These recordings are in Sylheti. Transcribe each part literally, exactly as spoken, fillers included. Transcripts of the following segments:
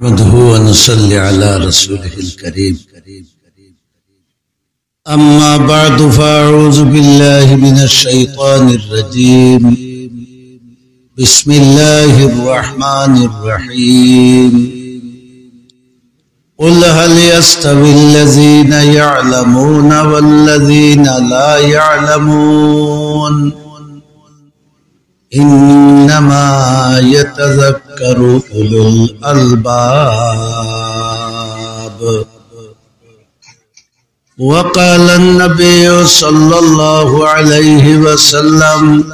نحمده ونصلي على رسوله الكريم. أما بعد، فأعوذ بالله من الشيطان الرجيم. بسم الله الرحمن الرحيم. قل هل يستوي الذين يعلمون والذين لا يعلمون، إنما يتذكر أولو الألباب. وقال النبي صلى الله عليه وسلم: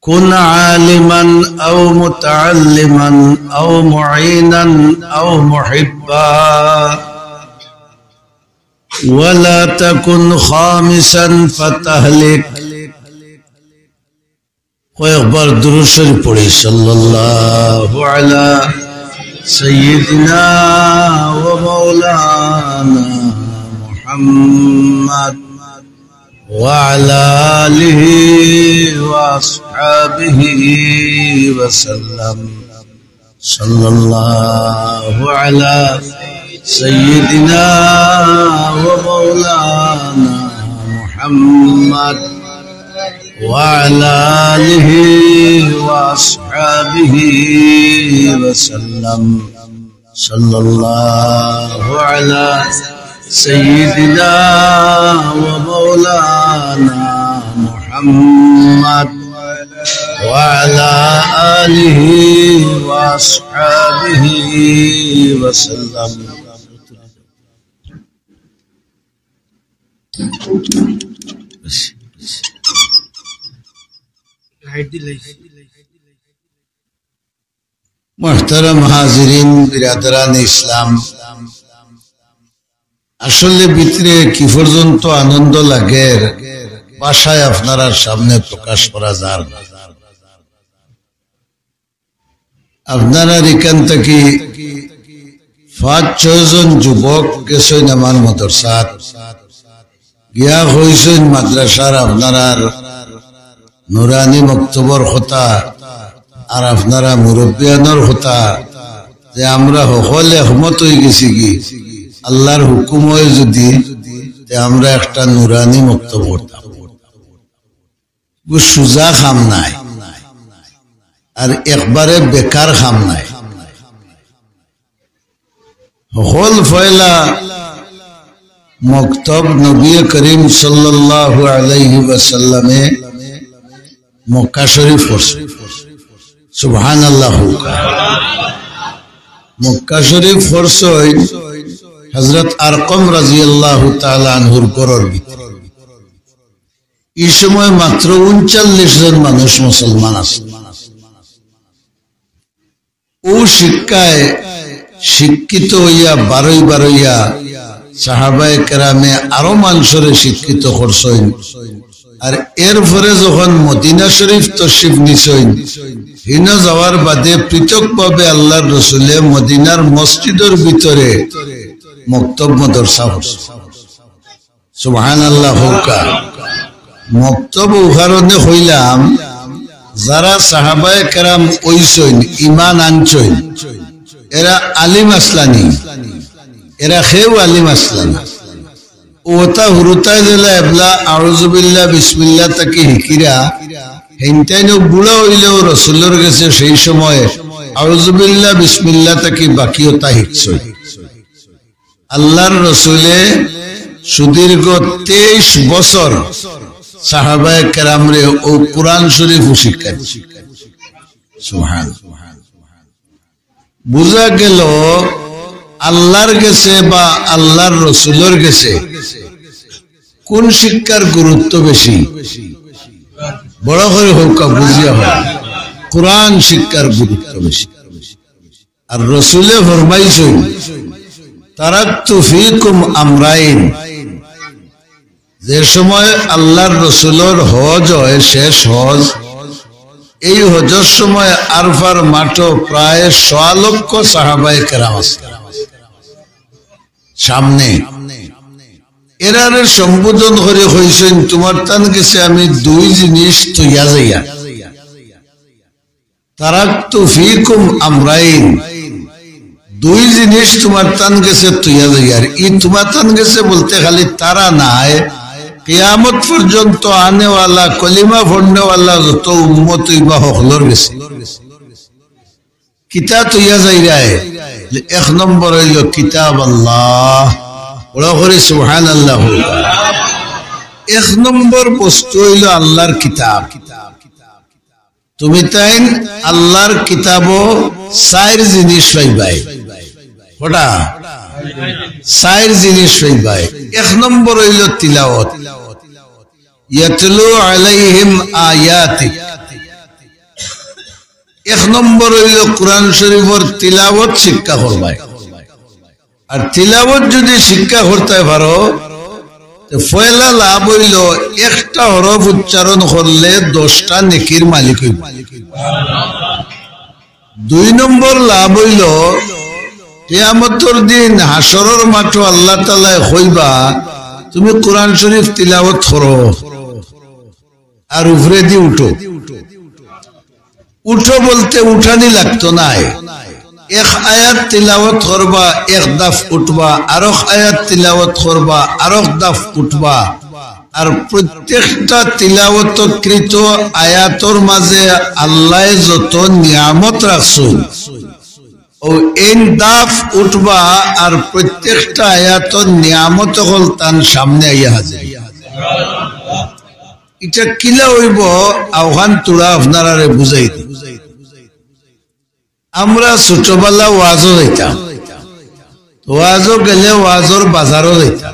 كن عالما أو متعلما أو معينا أو محبا، ولا تكن خامسا فتهلك. কয়েকবার দুরূদ শরীফ পড়ি, সাল্লাল্লাহু আলা সাইয়্যিদিনা ওয়া মাওলানা মুহাম্মদ ওয়া আলা আলিহি ওয়া আসহাবিহি ওয়া সাল্লাম। صلى الله على سيدنا ومولانا محمد وعلى آله وأصحابه وسلم. صلى الله على سيدنا ومولانا محمد وعلى آله وأصحابه وسلم. মুহতারাম হাজিরিন, বিরাদরানে ইসলাম, আসলে ভিতরে কি পর্যন্ত আনন্দ লাগের, ভাষায় আপনারার সামনে প্রকাশ করা যার না। আপনারার ইখান থাকি পাঁচ ছয়জন যুবক গেছইন আমার মাদ্রাসাত, গিয়া কইছইন মাদ্রাসার আপনারার নুরানি মক্তবর কথা, আর আপনারা মুরব্বিয়ানর কথা, যে আমরা হকল একমত অইগেছিগি, আল্লার হুকুম অয় যুদি, তে আমরা একটা নুরানি মক্তব করতাম। ইগু সুজা কাম নায়, আর একবারে বেকার কাম নায়। হকল পয়লা মক্তব নবী করিম সাল্লাল্লাহু আলাইহি ওয়াসাল্লামে মক্কা শরীফ করছইন। সুবহানাল্লাহ কউক্কা। মক্কা শরীফ করছইন হযরত আরকম রাদিয়াল্লাহু তাআলা আনহুর ঘরর ভিতরে। ই সময় মাত্র ঊনচল্লিশ জন মানুষ মুসলমান আছে। অউ শিক্ষায় শিক্ষিত অইয়া বারই বারইয়া সাহাবায়ে কেরামে আরো মানষরে শিক্ষিত করছইন। আর এরপরে যখন মদিনা শরীফ তশরিফ নিছইন, হিনো যাওয়ার বাদে পৃথকভাবে আল্লার রসুলে মদিনার মসজিদর ভিতরে মক্তব মাদ্রাসা করছইন। সুবহানাল্লাহ কউক্কা। মক্তব অউ কারণে কইলাম, যারা সাহাবায়ে কেরাম অইছইন, ঈমান আনছইন, এরা আলিম আছলানি, এরা কেউ আলিম আছলানি। অতা হুরুতায় যেলা এবলা আউযুবিল্লাহ বিসমিল্লাহ থাকি হিকিরা, হেইনতাইনও বুড়া অইলেও রসুলর গেছে সেই সময় আউযুবিল্লাহ বিসমিল্লাহ থাকি বাকি অতা হিকছইন। আল্লার রসুলে সুদীর্ঘ তেইশ বছর সাহাবায়ে কেরামরে অউ কুরআন শরীফ শিক্ষা দিছইন। সুবহান। বুঝা গেল আল্লার গেছে বা আল্লার রসুলর গেছে কুন শিক্ষার গুরুত্ব বেশি? বড় করি কউক্কা, বুঝিয়া কউক্কা। কুরআন শিক্ষার গুরুত্ব বেশি। আর রসুলে ফরমাইছইন, "তারাকতু ফিকুম আমরাইন।" যে সময় আল্লার রসুলর হজ অয়, শেষ হজ, এই হজর সময় আরফার মাঠো প্রায় সোয়া লক্ষ সাহাবায়ে কেরাম আছে সামনে। এরারে সম্বোধন করি কইছইন, "তুমার তান গেছে আমি দুই জিনিস থইয়া যাইয়ার।" তারাকতু ফিকুম আমরাইন, দুই জিনিস তুমার তান গেছে থইয়া যাইয়ার। ই তুমার তান গেছে বলতে খালি তারা নায়, কিয়ামত পর্যন্ত আনেওয়ালা, কলিমা পড়নেওয়ালা যত উম্মত অইবা হকলর গেছে। কিতা থইয়া যাইরায়? এক নম্বর অইলো কিতাব আল্লাহ। বড় করি সুবহানাল্লাহ কউক্কা। এক নম্বর বস্তু অইলো আল্লাহর কিতাব। তুমি তাইন আল্লাহর কিতাবো চাইর জিনিস পাইবায়। কটা? চাইর জিনিস পাইবায়। এক নম্বর অইলো তিলাওয়াত। ইয়াতলু আলাইহিম আয়াতিক। এক নম্বর অইলো কোরআন শরীফর তিলাওয়াত শিক্ষা করবায়। আর তিলাওয়াত যদি শিক্ষা করতায় পারো, তে পয়লা লাভ অইলো একটা হরফ উচ্চারণ করলে দশটা নেকির মালিক অইবা। দুই নম্বর লাভ অইলো কিয়ামতর দিন হাশরর মাঠো আল্লাহ তাআলায় কইবা, "তুমি কোরআন শরীফ তিলাওয়াত করো আর উপরেদি উঠো।" উঠো বলতে উঠানি লাগতো নায়। এক আয়াত তিলাওয়াত করবা, এক দাফ উঠবা, আরক আয়াত তিলাওয়াত করবা, আরক দাফ উঠবা। আর প্রত্যেকটা তিলাওয়াতকৃত আয়াতর মাঝে আল্লায় যত নিয়ামত রাখছইন, অউ এইন দাফ উঠবা, আর প্রত্যেকটা আয়াতর নিয়ামত অকল তান সামনে আইয়া হাজির। ইটা কিলা অইবো, অখান থুড়া আপনারারে বুঝাই দি। আমরা ছোটবেলা ওয়াজো যাইতাম, ওয়াজো গেলে ওয়াজর বাজারো যাইতাম।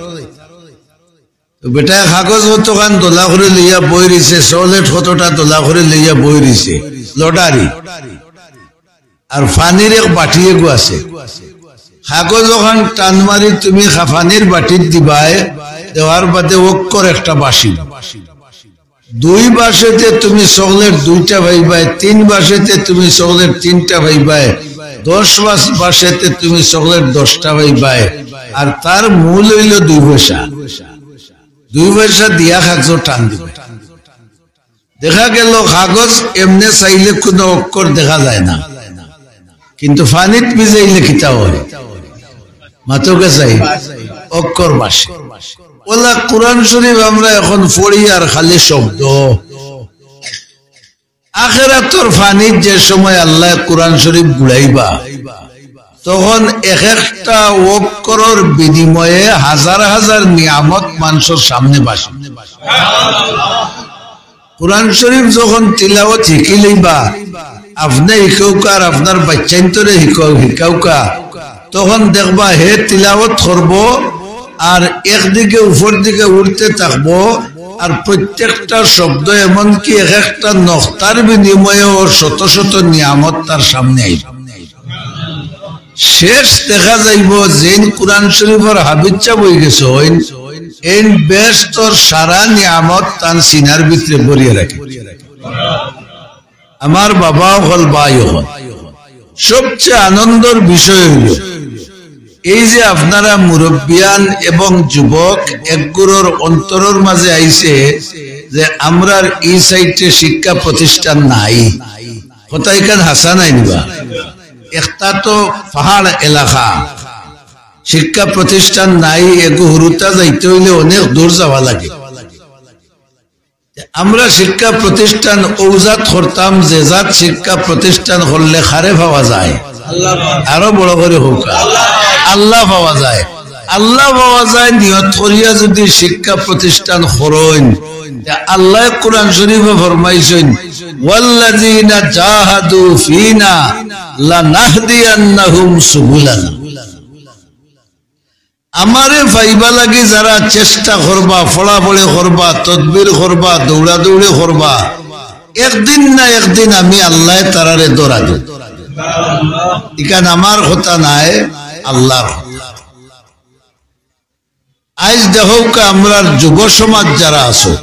তো বেটায় কাগজ কতখান দলা করি লইয়া বই রইছে, চকলেট কতটা দলা করি লইয়া বই রইছে, লটারি। আর পানির এক বাটি এগু আছে। কাগজ অখান টান মারি তুমি খা-, পানির বাটিত দিবায়, দেওয়ার বাদে অক্ষর একটা বাসি। দুই বাসেতে তুমি চকলেট দুইটা পাইবায়, তিন বাসেতে তুমি চকলেট তিনটা পাইবায়, দশ বাস-, বাসেতে তুমি চকলেট দশটা পাইবায়। আর তার মূল অইলো দুই পয়সা। দুই পয়সা দিয়া কাগজো টান দিবায়। দেখা গেল কাগজ এমনে চাইলে কুনু অক্ষর দেখা যায় না, কিন্তু পানিত ভিজাইলে কিতা অয়? মাতউক্কা চাই, অক্ষর বাসে। অউলা কোরআন শরীফ আমরা এখন পড়ি আর খালি শব্দ। আখেরাতর পানিত যে সময় আল্লায় কোরআন শরীফ বুড়াইবা, তখন এক একটা অক্ষরর বিনিময়ে হাজার হাজার নিয়ামত মানষর সামনে বাসে। কোরআন শরীফ যখন তিলাওয়াত হিকি লইবা, আপনে হিকাউক্কা আর আপনার বাইচ্চাইন্তরে হিকাউ-, হিকাউক্কা, তখন দেখবা হে তিলাওয়াত করবো আর একদিকে উপর দিকে উঠতে থাকবো, আর প্রত্যেকটা শব্দ এমনকি এক একটা নক্তার বিনিময়েও শত শত নিয়ামত তার সামনে আইবো। শেষ দেখা যাইবো যেইন কোরআন শরীফর হাফিজ সাব অইগেছইন, এইন বেহেস্তর সারা নিয়ামত তান সিনার ভিতরে ভরিয়া রাখে। আমার বাবা অকল, ভাই অকল, সবচেয়ে আনন্দর বিষয় অইলো এই যে আপনারা মুরব্বিয়ান এবং যুবক একগুরর অন্তরর মাঝে আইছে যে আমরার ই সাইডে শিক্ষা প্রতিষ্ঠান নাই। কথা ইখান হাছা নায় নি বা? একটা তো পাহাড় এলাকা, শিক্ষা প্রতিষ্ঠান নাই, এগু হুরুতা যাইতে অইলে অনেক দূর যাওয়া লাগে। আমরা শিক্ষা প্রতিষ্ঠান অউ জাত করতাম, যে জাত শিক্ষা প্রতিষ্ঠান করলে কারে পাওয়া যায়? আরো বড় করি কউক্কা, আল্লাহ পাওয়া যায়। আল্লাহ পাওয়া যায় নিয়ত করিয়া যদি শিক্ষা প্রতিষ্ঠান করইন, তে আল্লায় কোরআন শরীফো ফরমাইছইন, "ওয়াল্লাযীনা জাহাদু ফীনা লানাহদিয়ান্নাহুম সুবুলানা।" আমারে পাইবা লাগি যারা চেষ্টা করবা, পড়াপড়ি করবা, তদবির করবা, দৌড়াদৌড়ি করবা, একদিন না একদিন আমি আল্লায় তারারে ধরা দিমু। ইখান আমার কথা নায়, আল্লাহর কথা। আইজ দেখউক্কা আমরার যুব সমাজ যারা আছো,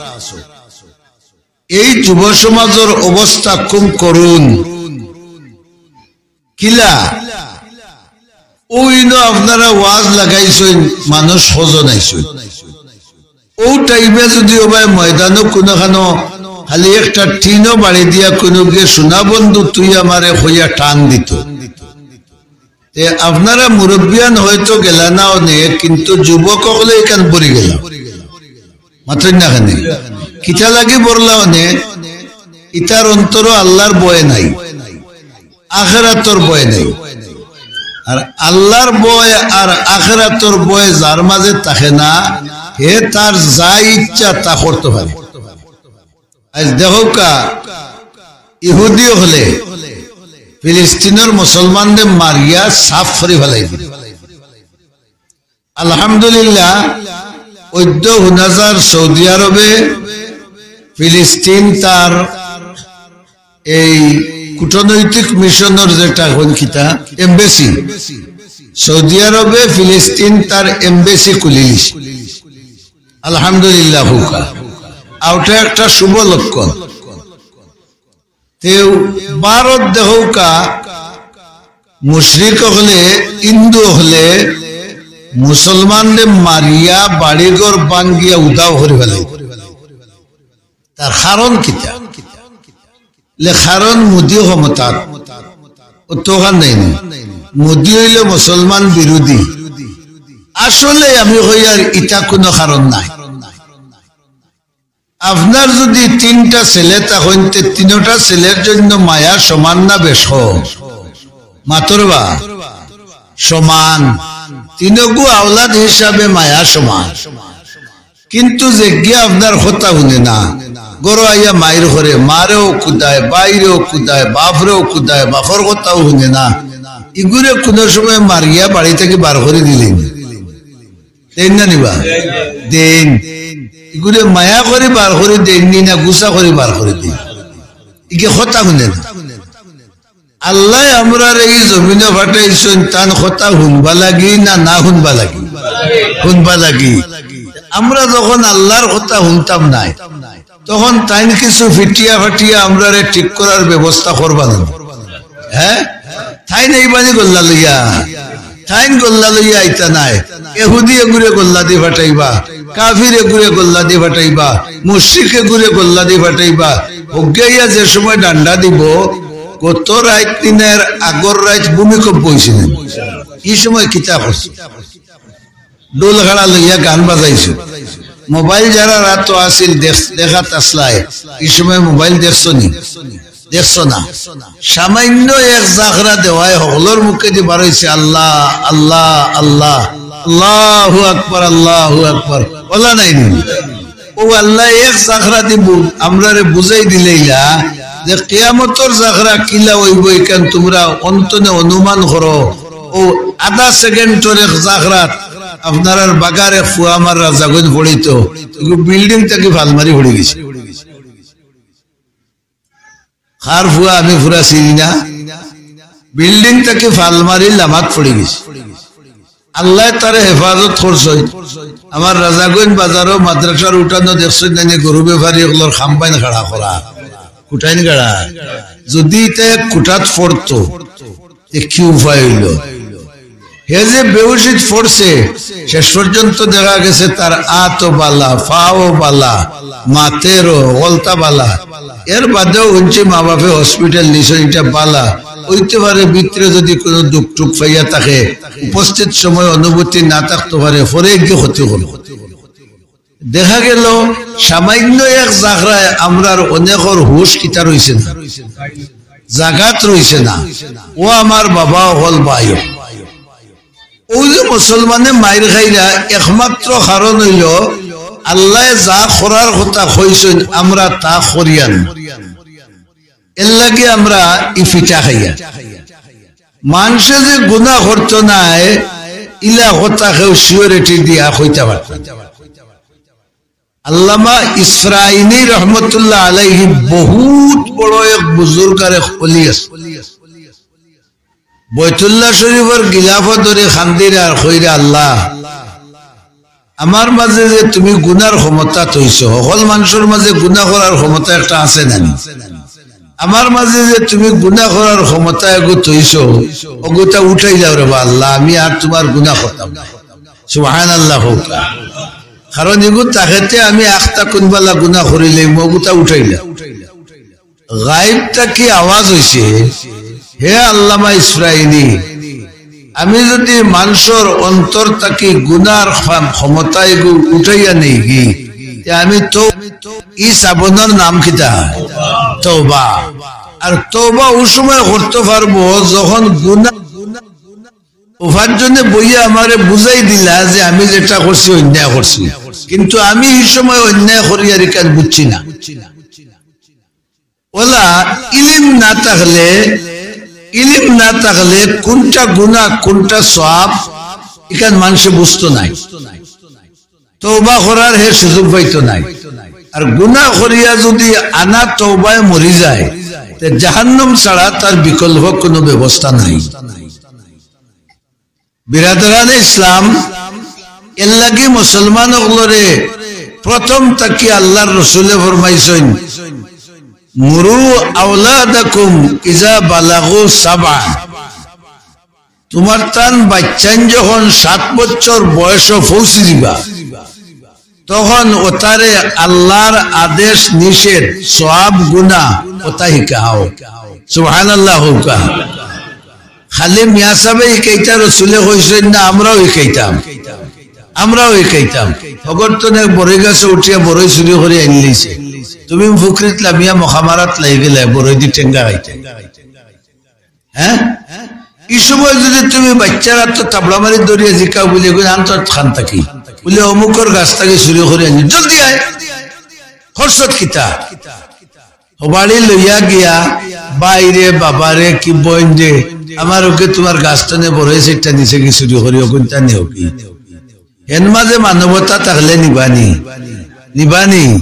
এই যুব সমাজর অবস্থা খুব করুণ। কিলা? অউ ইনো আপনারা ওয়াজ লাগাইছইন, মানুষ কয়জন আইছইন। অউ টাইমে যদি অবায় ময়দানো কুনুখানো খালি একটা টিনও বাড়ি দিয়া কুনুগিয়ে, "সোনা বন্ধু, তুই আমারে" কইয়া টান দিত, তে আপনারা মুরব্বিয়ান হয়তো গেলা না অনে, কিন্তু যুবক অকলে ইখান ভরি গেলা। মাতইন না কেনে? কিতা লাগি ভরলা অনে? ইতার অন্তরো আল্লার ভয় নাই, আখেরাতর ভয় নাই। আর আল্লার ভয় আর আখেরাতর ভয় যার মাজে থাকে না, হে তার যা ইচ্ছা তা করতো পারে। আইজ দেখউক্কা, ইহুদি অকলে ফিলিস্তিনর মুসলমানরে মারিয়া সাফ করি ফালাই দিল। আলহামদুলিল্লাহ, অদ্য হুনা যার সৌদি আরবে ফিলিস্তিন তার এই কূটনৈতিক মিশনর যেটা অখন কিতা, embassy, সৌদি আরবে ফিলিস্তিন তার embassy খুলিলিছে। আলহামদুলিল্লাহ হউক্কা, অউটা একটা শুভ লক্ষণ। তেউ ভারত দেখউক্কা, মুশরিক অকলে, হিন্দু অকলে মুসলমানরে মারিয়া বাড়িঘর ভাঙ্গিয়া উধাও করি ফালাই। তার কারণ কিতা? লে কারণ মোদি ক্ষমতাত, অতখান নাই নি। মোদি অইলো মুসলমান বিরোধী। আসলে আমি কইয়ার ইটা কুনু কারণ নাই। আপনার যুদি তিনটা ছেলে থাকইন, তে তিনোটা ছেলের জন্য মায়া সমান না বেশ কম? মাতর বা সমান। তিনগু আওলাদ হিসাবে মায়া সমান। কিন্তু যেগিয়ে আপনার কথা হুনে না, ঘরো আইয়া মাইর করে, মারেও কুদায়, বাইরেও কুদায়, বাপরেও কুদায়, বাপর কথাও হুনে না, ইগুরে কুনু সময় মারিয়া বাড়ি থাকি বার করি দিলেন। দেইন না নি বা? দেইন। ইগুরে মায়া করি বার করি দেইন নি না গুসা করি বার করি দেইন? ইগে কথা হুনে না। আল্লায় আমরারে ই জমিনো পাঠাইছইন, তান কথা হুনবা লাগি না না হুনবা লাগি? হুনবা লাগি। আমরা যখন আল্লার কথা হুনতাম নায়, তখন তাইন কিছু ফিটিয়া ফাটিয়া আমরারে ঠিক করার ব্যবস্থা করবা না? হে, তাইন আইবা নি গল্লা লইয়া? তাইন গল্লা লইয়া আইতা নায়। এহুদি এগুরে গল্লা দি ফাটাইবা, কাফির এগুরে গল্লা দি ফাটাইবা, মুশরিক এগুরে গল্লা দি ফাটাইবা। অগুয়ে যে সময় ডান্ডা দিবো, গত রাইত নি না এর আগর রাইত ভূমিকম্প অইছে না? ই সময় কিতা করছে? ঢোল খাড়া লইয়া গান বাজাইছো। মোবাইল যারার আতো আছিল, দেখ-, দেখাত আছলায়, ই সময় মোবাইল দেখছো নি? দেখছো না? সামান্য এক জাখরা দেওয়ায় হকলর মুখেদি বার অইছে, "আল্লাহ, আল্লাহ, আল্লাহ, আল্লাহু আকবার, আল্লাহু আকবার।" অলা নায় নি? অউ আল্লায় এক জাখরাদি বু-, আমরারে বুঝাই দিলাইলা যে কিয়ামতর জাখরা কিলা অইবো, ইখান তুমরা অন্তনে অনুমান করো। অউ আধা সেকেন্ডর এক জাখরাত আপনারার বাগার এক ফুয়া আমার রাজাগঞ্জ পড়িতো, ইগু বিল্ডিং থাকি ফাল মারি পড়ি গেছে। কার ফুয়া আমি পুরা চিনি না, বিল্ডিং থাকি ফাল মারি লামাত পড়ি গেছে। আল্লায় তারে হেফাজত করছইন। আমার রাজাগঞ্জ বাজারো মাদ্রাসার উঠানো দেখছইন না নি, গরু বেপারী অকলর খাম্বাইন খাড়া করা, কুটাইন গাড়া। যুদি ইতা এক কুটাত পড়তো, তে কি উপায় অইলো? হে যে বেহুশিত পড়ছে, শেষ পর্যন্ত দেখা গেছে তার আতও বালা, ফাও বালা, মাতেরও গলতা বালা। এর বাদেও হুনছি মা বাপে হসপিটাল নিছইন, ইটা বালা। অইতে পারে ভিতরে যুদি কুনু দুখ টুক পাইয়া থাকে, উপস্থিত সময় অনুভূতি না থাকতো পারে, পরে গিয়া ক্ষতি করবো। দেখা গেল সামান্য এক জাখরায় আমরার অনেকর হুশ কিতা রইছে না, জাগাত রইছে না। ও আমার বাবা অকল ভাই, অউ যে মুসলমানে মাইর খাইরা একমাত্র কারণ অইলো আল্লায় যা করার কথা কইছইন আমরা তা করিয়ার না। এরলাগি আমরা ই ফিটা খাইয়ার। মানষে যে গুনা করতো নায়, ইলা কথা কেউ সিওরিটি দিয়া কইতা পারতো না। আল্লামা ইসফরাইনি রহমতুল্লাহ আলাইহি বউত বড় এক বুজুর্গ আর এক অলি আছলা। বয়তুল্লাহ শরিফর গিলাফো ধরি কান্দিরা আর কইরা, "আল্লাহ, আমার মাজে যে তুমি গুনার ক্ষমতা থইছো, হকল মানষর মাজে গুনা করার ক্ষমতা একটা আছে না নি? আমার মাজে যে তুমি গুনা করার ক্ষমতা এগু থইছো, অগুতা উঠাইলাও রে বা আল্লাহ, আমি আর তুমার গুনা করতাম না।" সুবহানাল্লাহ কউক্কা। কারণ ইগু থাকতে আমি আখতা কুনবালা গুনা করিলাইমু, অগুতা উঠাইলাও। গাইব থাকি আওয়াজ অইছে, "হে আল্লামা ইসফরাইনি, আমি যদি মানষর অন্তর থাকি গুনার খাম-, ক্ষমতা এগু উঠাইয়া নেই গি, তে আমি তো ই সাবনর নাম কিতা? তওবা। আর তওবা ও সময় করতে পারবো যখন গুনা, ও পাঁচজনে বইয়া আমারে বুঝাই দিলা যে আমি যেটা করছি অন্যায় করছি, কিন্তু আমি এই সময় অন্যায় করি আর ইখান বুঝছি না। ওলা ইলিম না থাকলে, ইলিম না থাকলে কোনটা গুনাহ, কোনটা সওয়াব, ইখান মানষে বুঝতো নায়। তওবা করার হে সুযোগ পাইতো নায়। আর গুনাহ করিয়া যদি আনা তওবায় মরি যায়, তে জাহান্নাম ছাড়া তার বিকল্প কোনো ব্যবস্থা নাই। বিরাদরানে ইসলাম, এর লাগি মুসলমান অকলরে প্রথম থাকি আল্লাহর রসুলে ফরমাইছইন, "মুরু আওলাদাকুম ইজা বালাগু সাবআ।" তুমার তান বাচ্চাইন যখন সাত বছর বয়সো পৌঁছি দিবা, তখন ওতারে আল্লাহর আদেশ নিষেধ, সওয়াব গুনাহ, ওতা হিকাও। সুবহানাল্লাহ কউক্কা। খালি মিয়া সাবে হিকাইতা, রসুলে কইছইন না, আমরাও হিকাইতাম, আমরাও হিকাইতাম। হগর তো নায় বড়ই গাছো উঠিয়া বড়ই চুরি করি আনিলিছে, তুমি পুখরিত লামিয়া মখামারাত লাগি গেলে বড়ই দি টেঙ্গা খাইতে। হ্যাঁ, ই সময় যদি তুমি বাচ্চার আতো থাবড়া মারি ধরিয়া জিকাও বুলে, "এগুন আন তো খান থাকি?" বুলে, "অমুকর গাছ থাকি চুরি করি আনি।" "জলদি আয়, খরচত কিতা?" হবাড়ি লইয়া গিয়া, "বাইরে বাবারে কি বইন রে, আমার ওকে তুমার গাছ তনে বড়ই সেটা নিচে কি চুরি করি, ওগুনটা নেও কি?" এর মাঝে মানবতা থাকলে নিবানি, নিবানি।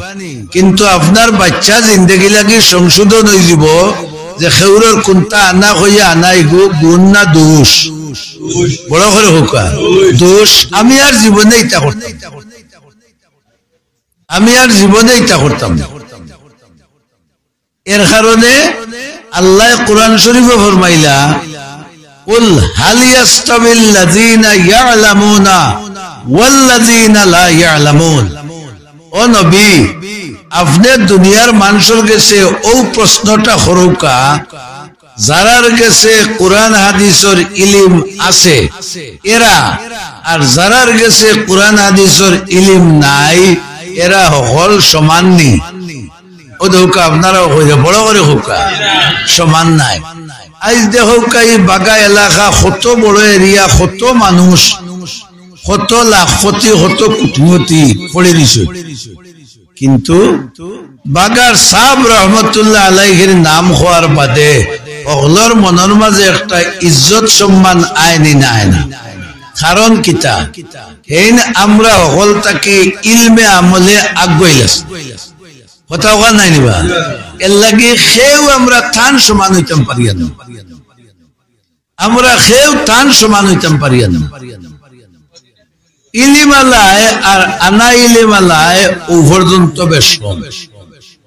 কিন্তু আপনার বাচ্চা জিন্দেগি লাগি সংশোধন অইযিবো যে খেউরর কুন্তা আনা কইয়া আনা ইগু গুণ না দোষ? বড় করি কউক্কা, দোষ। আমি আর জীবনে ইতা করতাম না, আমি আর জীবনে ইতা করতাম না। এর কারণে আল্লায় কোরআন শরীফো ফরমাইলা, "কুল হাল ইয়াস্তাবিল্লাযীনা ইয়ালামুনা ওয়াল্লাযীনা লা ইয়ালামুন।" ও নবী, আপনে দুনিয়ার মানষর গেছে অউ প্রশ্নটা করউক্কা, যারার গেছে কোরআন হাদিসর ইলিম আছে এরা, আর যারার গেছে কোরআন হাদিসর ইলিম নাই, এরা হকল সমান নি? ও দেখউক্কা, আপনারাও কইরা, বড় করি কউক্কা, সমান নায়। আইজ দেখউক্কা, ই বাগা এলাকা, কত বড় এরিয়া, কত মানুষ, কত লাখপতি, কত কোটিপতি পড়ি রইছে। কিন্তু বাগার সাব রহমতুল্লাহ আলাইহির নাম কওয়ার বাদে হকলর মনর মাঝে একটা ইজ্জত সম্মান আয় নি না আয় না? কারণ কিতা? হেইন আমরা হকল থাকি ইলমে আমলে আগুয়াইল আছি। কথা কওয়া নাই নিবা? এর লাগি কেউ আমরা তান সমান অইতাম পারিয়ার না। আমরা কেউ তান সমান অইতাম পারিয়ার না। ইলিম আলায় আর আনা ইলিম আলায় অউ পর্যন্ত বেশকম।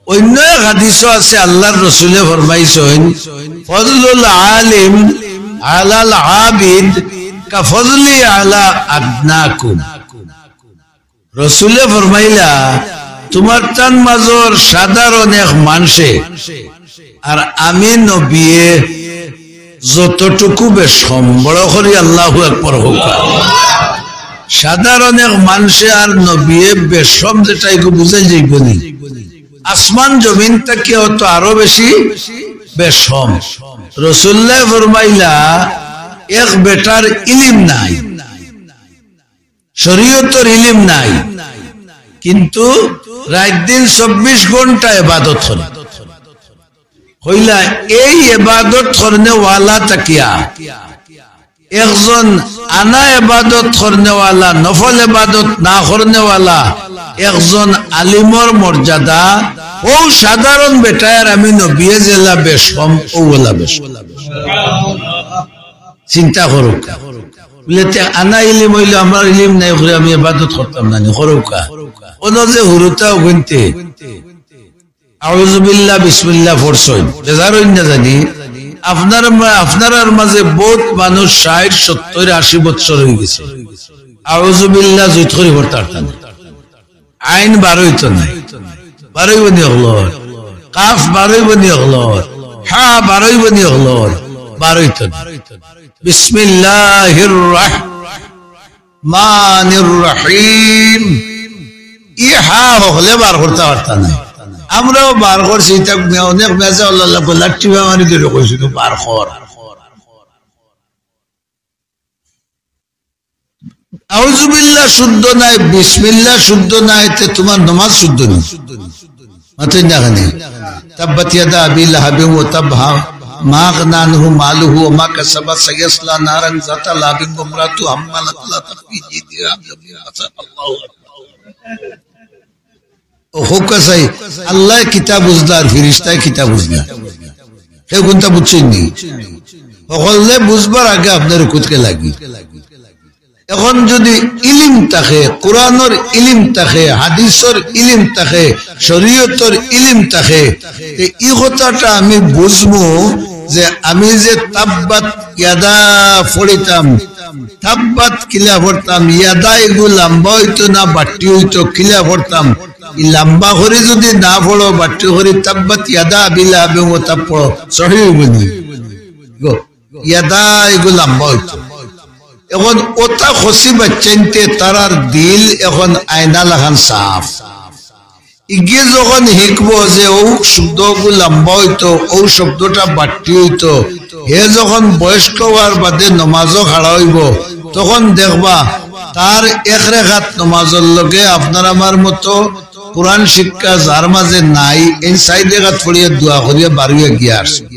অইন্য এক হাদিসো আছে, আল্লার রসুলে ফরমাইছইন, "ফজলুল আলিম আলাল আবিদ কা ফজলি আলা আদনাকুম।" রসুলে ফরমাইলা, "তুমার তান মাজর সাধারণ এক মানষে আর আমি নবিয়ে যতটুকু বেশকম।" বড় করি আল্লাহু আকবার কউক্কা। সাধারণ এক মানষে আর নবিয়ে বেশকম যেটা, ইগু বুঝাই যাইবো নি? আসমান জমিন থাকি অতো আরো বেশি বেশকম। রসুল্লায় ফরমাইলা, এক বেটার ইলিম নাই, শরীয়তর ইলিম নাই, কিন্তু রাইত দিন চব্বিশ ঘন্টা ইবাদত করে। কইলা, এই ইবাদত করনেওয়ালা থাকিয়া একজন আনা ইবাদত করনেওয়ালা, নফল ইবাদত না করনেওয়ালা একজন আলিমর মর্যাদা, অউ সাধারণ বেটায় আর আমি নবিয়ে যেলা বেশকম, অউ অলা বেশকম। চিন্তা করউক্কা। বুলে, তে আনা ইলিম অইলো, আমার ইলিম নাই, করি আমি ইবাদত করতাম না নি, করউক্কা। অনো যে হুরুতা অগুইন্তে আউযুবিল্লাহ, বিসমিল্লাহ পড়ছইন, বেজার অইন না জানি। আপনার মা-, আপনারার মাঝে বউত মানুষ ষাইট, সত্তইর, আশি বৎসর অইগেছে, আউযুবিল্লাহ জুইত করি পড়তা পারতা না। আইন বারইতো নায়, বারইবো নি অকলর? কাফ বারইবো নি অকলর? হা বারইবো নি অকলর? বারইতো নায়। বিসমিল্লাহির রহমানির রহিম। ই হা হকলে বার করতা পারতা নায়। আমরাও বার করছি, ইতা অনেক মেজা আল্লাহ গলার টিপা মারি ধরি কইছি, "তো বার কর।" আউযুবিল্লাহ শুদ্ধ নায়, বিসমিল্লাহ শুদ্ধ নায়, তে তুমার নমাজ শুদ্ধ নি। মাতইন না কেনে? তাব্বাত ইয়াদা আবি লাহাবিন ওয়া তাব, হা, মা আগনা আনহু মালুহু ওয়া মা কাসাবা, সায়াসলা নারান যাতা লাহাবিন ওয়া ইমরাতু হাম্মালাতাল হাতাব ফি জিদিহা হাবলুম মিন মাসাদ। আল্লাহু আকবার। ও হউক্কা চাই, আল্লায় কিতা বুঝলা আর ফিরিস্তায় কিতা বুঝলা? কেউ কুনটা বুঝছইন নি? হকলে বুঝবার আগে আপনার কুতকে লাগি। এখন যদি ইলিম থাকে, কোরআনর ইলিম থাকে, হাদিসর ইলিম থাকে, শরীয়তর ইলিম থাকে, তে ই কথাটা আমি বুঝমু যে আমি যে তাব্বাত ইয়াদা পড়িতাম, তাব্বাত কিলা পড়তাম, ইয়াদা এগু লাম্বা অইতো না বাট্টি অইতো, কিলা পড়তাম? ই লাম্বা করি যদি না পড়ো, বাট্টি করি তাব্বাত ইয়াদা আবি লাহাবিন ওয়া তাব পড়ো, সহি অইবো নি? গো, ইয়াদা এগু লাম্বা অইতো। এখন ওতা খসি বাচ্চাইন্তে তারার দিল এখন আয়না লাখান সাফ। ইগে যখন হিকবো যে অউ শব্দগু লাম্বা অইতো, অউ শব্দটা বাট্টি অইতো, হে যখন বয়স্ক অওয়ার বাদে নমাজো খাড়া অইবো, তখন দেখবা তার এক রেকাত নমাজর লগে আপনার আমার মতো কোরআন শিক্ষা যার মাঝে নাই, এই চাইর রেকাত পড়িয়া দোয়া করিয়া বারইয়া গিয়া আরছে।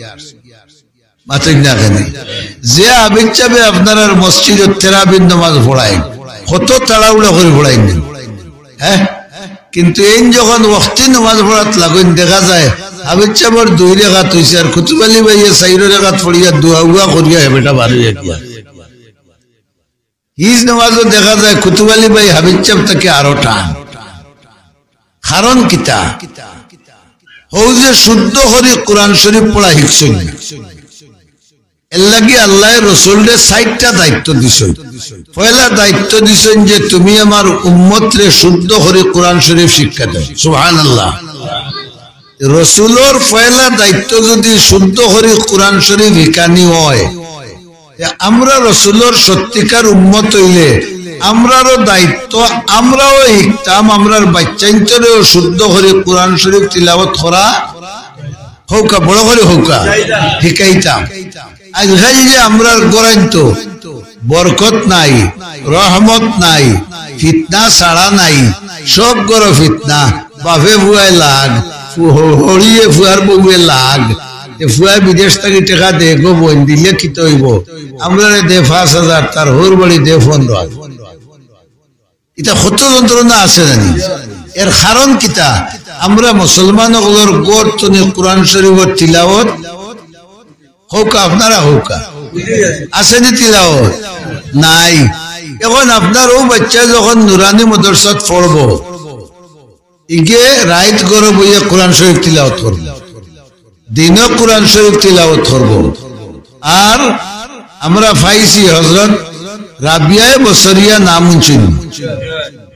মাতইন না কেনে? যে হাফিজ সাবে আপনারার মসজিদো তেরাবির নমাজ পড়াইন, কত তাড়াহুড়া করি পড়াইন নি? হ্যাঁ? কিন্তু এইন যখন ওয়াক্তি নমাজ পড়াত লাগইন, দেখা যায় হাফিজ সাবর দুই রেকাত অইছে, আর কুতুব আলী ভাইয়ে চাইর রেকাত পড়িয়া দোয়া উয়া করিয়া হে বেটা বারইয়া গিয়া। হিজ নমাজো দেখা যায় কুতুব আলী ভাই হাফিজ সাব থাকি আরো টান। কারণ কিতা? হউ যে শুদ্ধ করি কোরআন শরীফ পড়া হিকছইন না। এর লাগি আল্লায় রসুলরে চাইরটা দায়িত্ব দিছইন। পয়লা দায়িত্ব দিছইন যে, "তুমি আমার উম্মতরে শুদ্ধ করি কোরআন শরীফ শিক্ষা দেও।" সুবহানাল্লাহ। রসুলর পয়লা দায়িত্ব যদি শুদ্ধ করি কোরআন শরীফ হিকানি অয়, তে আমরা রসুলর সত্যিকার উম্মত অইলে আমরারও দায়িত্ব, আমরাও হিকতাম, আমরার বাচ্চাইন্তরেও শুদ্ধ করি কোরআন শরীফ তিলাওয়াত করা হউক্কা, বড় করি হউক্কা, হিকাইতাম। আইজকাইল যে আমরার ঘরাইন্তো বরকত নাই, রহমত নাই, ফিতনা ছাড়া নাই, সব ঘরো ফিতনা, বাফে ফুয়ায় লাগ, ফু-, হ-, হড়িয়ে ফুয়ার বউয়ে লাগ, এ ফুয়ায় বিদেশ থাকি টেকা দে গো বইন, দিলে কিতা অইবো? আমরারে দে পাঁচ হাজার, তার হউর বাড়ি দে পনরো হাজার। ইতা কত যন্ত্রণা আছে জানি। এর কারণ কিতা? আমরা মুসলমান অকলর ঘর তনে কোরআন শরীফর তিলাওয়াত হউক্কা, আপনারা হউক্কা। আছে নি তিলাওয়াত? নাই। এখন আপনার অউ বাচ্চা যখন নুরানি মাদ্রাসাত পড়বো, ইগে রাইত ঘরো বইয়া কোরআন শরীফ তিলাওয়াত করবো, দিনো কোরআন শরীফ তিলাওয়াত করবো। আর আমরা পাইছি হজরত রাবিয়ায়ে বসরিয়া, নাম হুনছইন?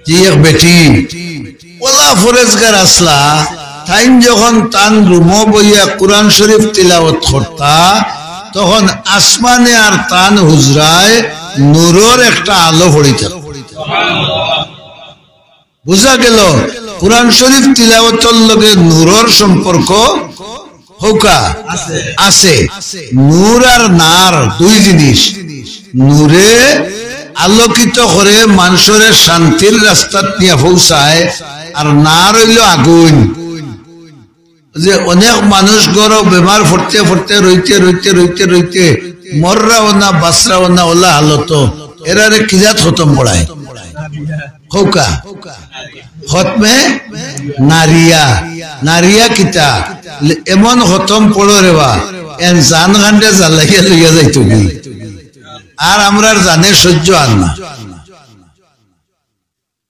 জি, এক বেটি, অলা পরেজগার আছলা, তাইন যখন তান রুমো বইয়া কোরআন শরীফ তিলাওয়াত করতা, তখন আসমানে আর তান হুজরায় নূরর একটা আলো পড়িতা। বুঝা গেল, কোরআন শরীফ তিলাওয়াতর লগে নূরর সম্পর্ক হউক্কা আছে। নূর আর নার দুই জিনিস। নূরে আলোকিত করে, মানষরে শান্তির রাস্তাত নিয়া পৌঁছায়, আর নার অইলো আগুইন। যে অনেক মানুষ ঘরো বেমার পড়তে পড়তে, রইতে রইতে, রইতে রইতে, মররাও না, বাঁচরাও না, অলা হালতো, এরারে কি জাত খতম পড়ায়? হউক্কা। খতমে নারিয়া। নারিয়া কিতা? এমন খতম পড়ো রে বা, এন জান খান্ডে জ্বালাইয়া লইয়া যাইতো গি। আর আমরার জানে সহ্য আর না।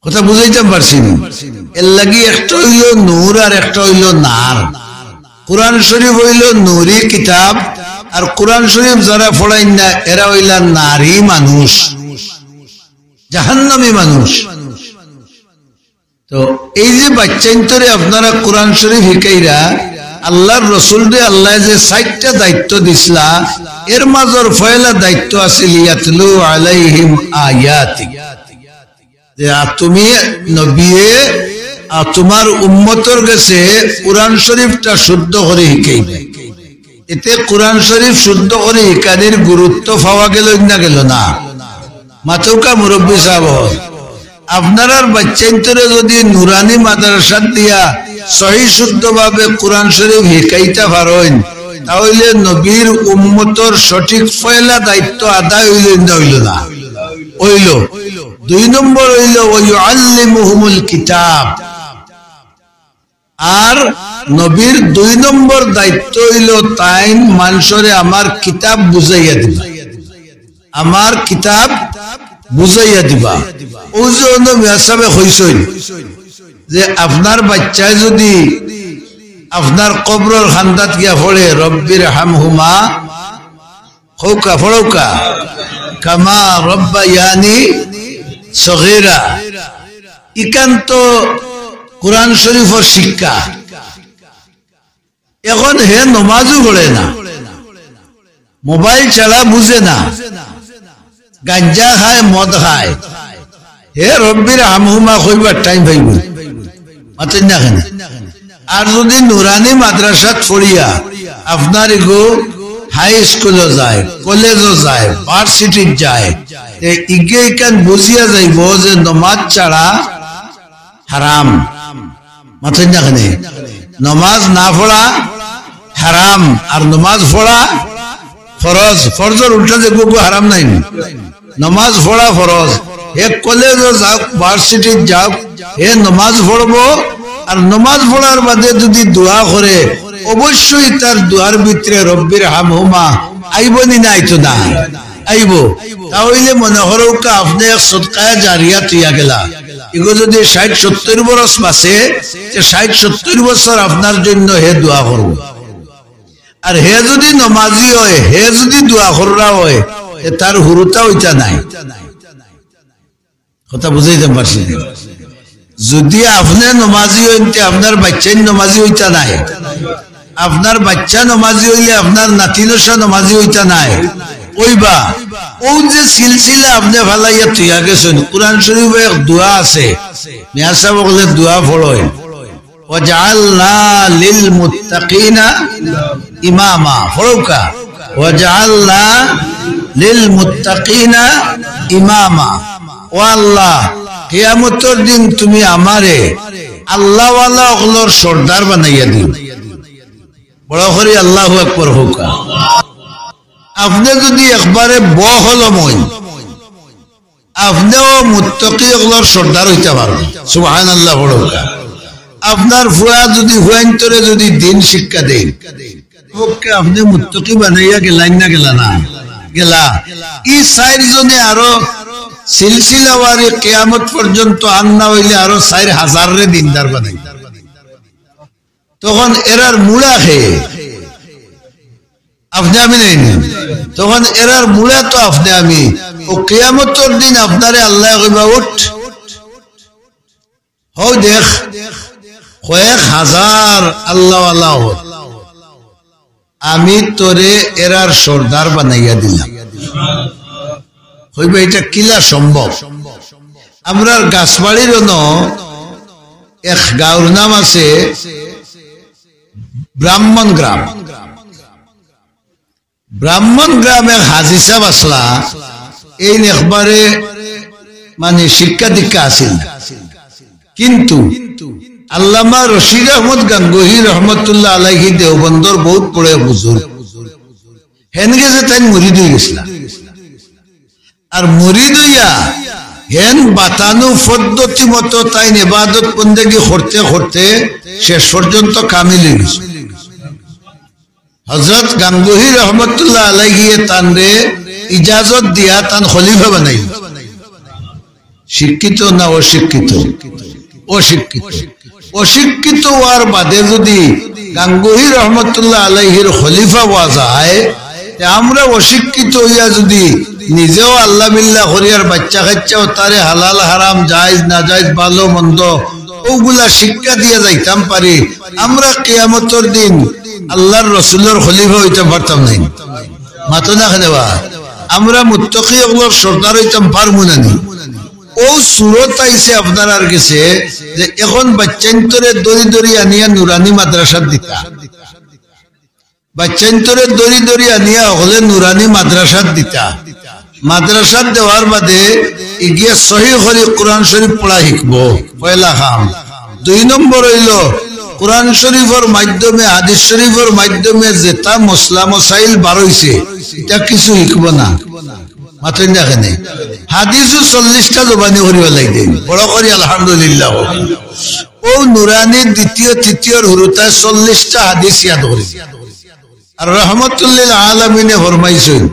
কথা বুঝাইতাম পারছি নি? এর লাগি একটা অইলো নূর আর একটা অইলো নার। কোরআন শরীফ অইলো নূরি কিতাব, আর কোরআন শরীফ যারা পড়াইন না, এরা অইলা নারি মানুষ, জাহান্নামী মানুষ। তো এই যে বাচ্চাইন্তরে আপনারা কোরআন শরীফ হিকাইরা, আল্লাহর রসুলরে আল্লায় যে চাইরটা দায়িত্ব দিছলা, এর মাজর পয়লা দায়িত্ব আছিল ইয়াতলু আলাইহিম আয়াতি, যে আ, তুমি নবিয়ে, আ, তুমার উম্মতর গেছে কোরআন শরীফটা শুদ্ধ করি হিকাইবে। এতে কোরআন শরীফ শুদ্ধ করি হিকানির গুরুত্ব পাওয়া গেল না গেল না? মাতউক্কা মুরব্বি সাব, আপনারার বাইচ্চাইন্তরে যুদি নুরানি মাদ্রাসাত দিয়া সহি শুদ্ধভাবে কোরআন শরীফ হিকাইতা পারইন, তা অইলে নবীর উম্মতর সঠিক পয়লা দায়িত্ব আদায় অইল না অইল না? অইল। দুই নম্বর অইল, ওয়া ইউআল্লিমুহুমুল কিতাব। আর নবীর দুই নম্বর দায়িত্ব অইল তাইন মানষরে আমার কিতাব বুঝাইয়া দিবা, আমার কিতাব বুঝাইয়া দিবা। অউ যে অনো মিয়া সাবে কইছইন যে আপনার বাইচ্চায় যুদি আপনার কবরর কান্দাত গিয়া পড়ে, "রব্বির হামহুমা", কউক্কা, পড়উক্কা, "কামা রব্বায়ানি সগীরা", ইখান তো কোরআন শরীফর শিক্ষা। এখন হে নমাজও পড়ে না, মোবাইল ছাড়া বুঝে না, গাঞ্জা খায়, মদ খায়, হে রব্বির হামহুমা কইবার টাইম পাইব? মাতইন না কেনে? আর যুদি নুরানি মাদ্রাসাত পড়িয়া আপনার ইগু হাই স্কুলো যায়, কলেজো যায়, ভার্সিটিত যায়, তে ইগে ইখান বুঝিয়া যাইব যে নমাজ ছাড়া হারাম। মাতইন না কেনে? নমাজ না পড়া হারাম, আর নমাজ পড়া ফরজ। ফরজর উল্টা যে গুগু হারাম নায় নি? নমাজ পড়া ফরজ। হে কলেজো যাউক, ভার্সিটিত যাউক, হে নমাজ পড়বো, আর নমাজ পড়ার বাদে যুদি দোয়া করে, অবশ্যই তার দোয়ার ভিতরে রব্বির হামহুমা আইব নি না আইতো না? আইব। তা অইলে মনে করউক্কা আপনে এক সদকায়ে জারিয়া থইয়া গেলা। ইগু যুদি ষাইট সত্তইর বরস বাঁচে, তে ষাইট সত্তইর বছর আপনার জন্য হে দোয়া করব। আর হে যুদি নমাজি অয়, হে যুদি দোয়া কররা অয়, তে তার হুরুতা অইতা নায়। কথা বুঝাইতাম পারছি নি? যুদি আপনে নমাজি অইন, তে আপনার বাইচ্চাইন নমাজি অইতা নায়। আপনার বাইচ্চা নমাজি অইলে আপনার নাতিনশা নমাজি অইতা নায়। অইবা, অউ যে সিলসিলা আপনে ফালাইয়া থইয়া গেছইন, কোরআন শরীফো এক দোয়া আছে, মিয়া সাব অকলে দোয়া পড়ইন, "ওয়াজআলনা লিল মুত্তাকিনা ইমামা।" পড়উক্কা, "ওয়াজআলনা লিল মুত্তাকিনা ইমামা।" ও আল্লাহ, কিয়ামতর দিন তুমি আমারে আল্লাহওয়ালা অকলর সর্দার বানাইয়া দিও। বড় করি আল্লাহু আকবার কউক্কা। আপনে যুদি একবারে বকলম অইন, আপনেও মুত্তাকি অকলর সর্দার অইতা পারবা। সুবহানাল্লাহ পড়উক্কা। আপনার ফুয়া যুদি ফুয়াইন্তরে যুদি দিন শিক্ষা দেইন, পক্ষে আপনে মুত্তাকি বানাইয়া গেলাইন না গেলা না? গেলা। ই চাইর জনে আরো সিলসিলাওয়ারি কিয়ামত পর্যন্ত আর না অইলে আরো চাইর হাজাররে দিনদার বানাইবা। তখন এরার মুড়া কে? আপনে আমি নায় নি? তখন এরার মুড়া তো আপনে আমি। অউ কিয়ামতর দিন আপনারে আল্লায় কইবা, "উঠ।" হউ দেখ, কয়েক হাজার আল্লাহওয়ালা অকল, আমি তোরে এরার সর্দার বানাইয়া দিলাম। কইবা, "ইটা কিলা সম্ভব?" আমরার গাছবাড়ির অনো এক গাঁওর নাম আছে ব্রাহ্মণ গ্রাম। ব্রাহ্মণ গ্রামে হাজি সাব আছলা, এইন একবারে মানে শিক্ষা দীক্ষা আছিল না। কিন্তু আল্লামা রশিদ আহমদ গাঙ্গুহি রহমতুল্লাহ আলাইহি দেওবন্দর বউত বড় বুজুর্গ। হেন গেছে তাইন মুরিদ অই গেছলা। আর মুরিদ অইয়া হেন বাতানু পদ্ধতি মতো তাইন ইবাদত বন্দেগি করতে করতে শেষ পর্যন্ত কামিল অই গেছে। হযরত গাঙ্গুহি রহমতুল্লাহ আলাইহিয়ে তানরে ইজাজত দিয়া তান খলিফা বানাইল। শিক্ষিত না অশিক্ষিত? অশিক্ষিত। অশিক্ষিত অওয়ার বাদে যুদি গাঙ্গুহি রহমতুল্লাহ আলাইহির খলিফা অওয়া যায়, তে আমরা অশিক্ষিত অইয়া যুদি নিজেও আল্লাহ বিল্লাহ করিয়ার বাইচ্চা কাইচ্চাও তারে হালাল হারাম, জায়েজ নাজায়েজ, ভালো মন্দ অউগুলা শিক্ষা দিয়া যাইতাম পারি, আমরা কিয়ামতর দিন আল্লাহর রসুলর খলিফা অইতাম পারতাম নানি? মাতো না কেনে বা? আমরা মুত্তাকি অকলর সর্দার অইতাম পারমু নানি? অউ সুরত আইছে আপনারার গেছে যে এখন বাইচ্চাইন্তরে ধরি ধরি আনিয়া নুরানি মাদ্রাসাত দিতা, বাইচ্চাইন্তরে ধরি ধরি আনিয়া হকলে নুরানি মাদ্রাসাত দিতা। মাদ্রাসাত দেওয়ার বাদে ইগিয়ে সহি করি কোরআন শরীফ পড়া হিকবো, পয়লা কাম। দুই নম্বর অইলো, কোরআন শরীফর মাধ্যমে, হাদিস শরীফর মাধ্যমে যেতা মসলা মসাইল বার অইছে, ইতা কিছু হিকবো না। মাতইন না কেনে? হাদিসও চল্লিশটা জবানি করি ফালাই দেইন, বড় করি আলহামদুলিল্লাহ। অউ নুরানির দ্বিতীয়, তৃতীয়র হুরুতায় চল্লিশটা হাদিস ইয়াদ করি। আর রহমতুল্লিল আলামিনে ফরমাইছইন,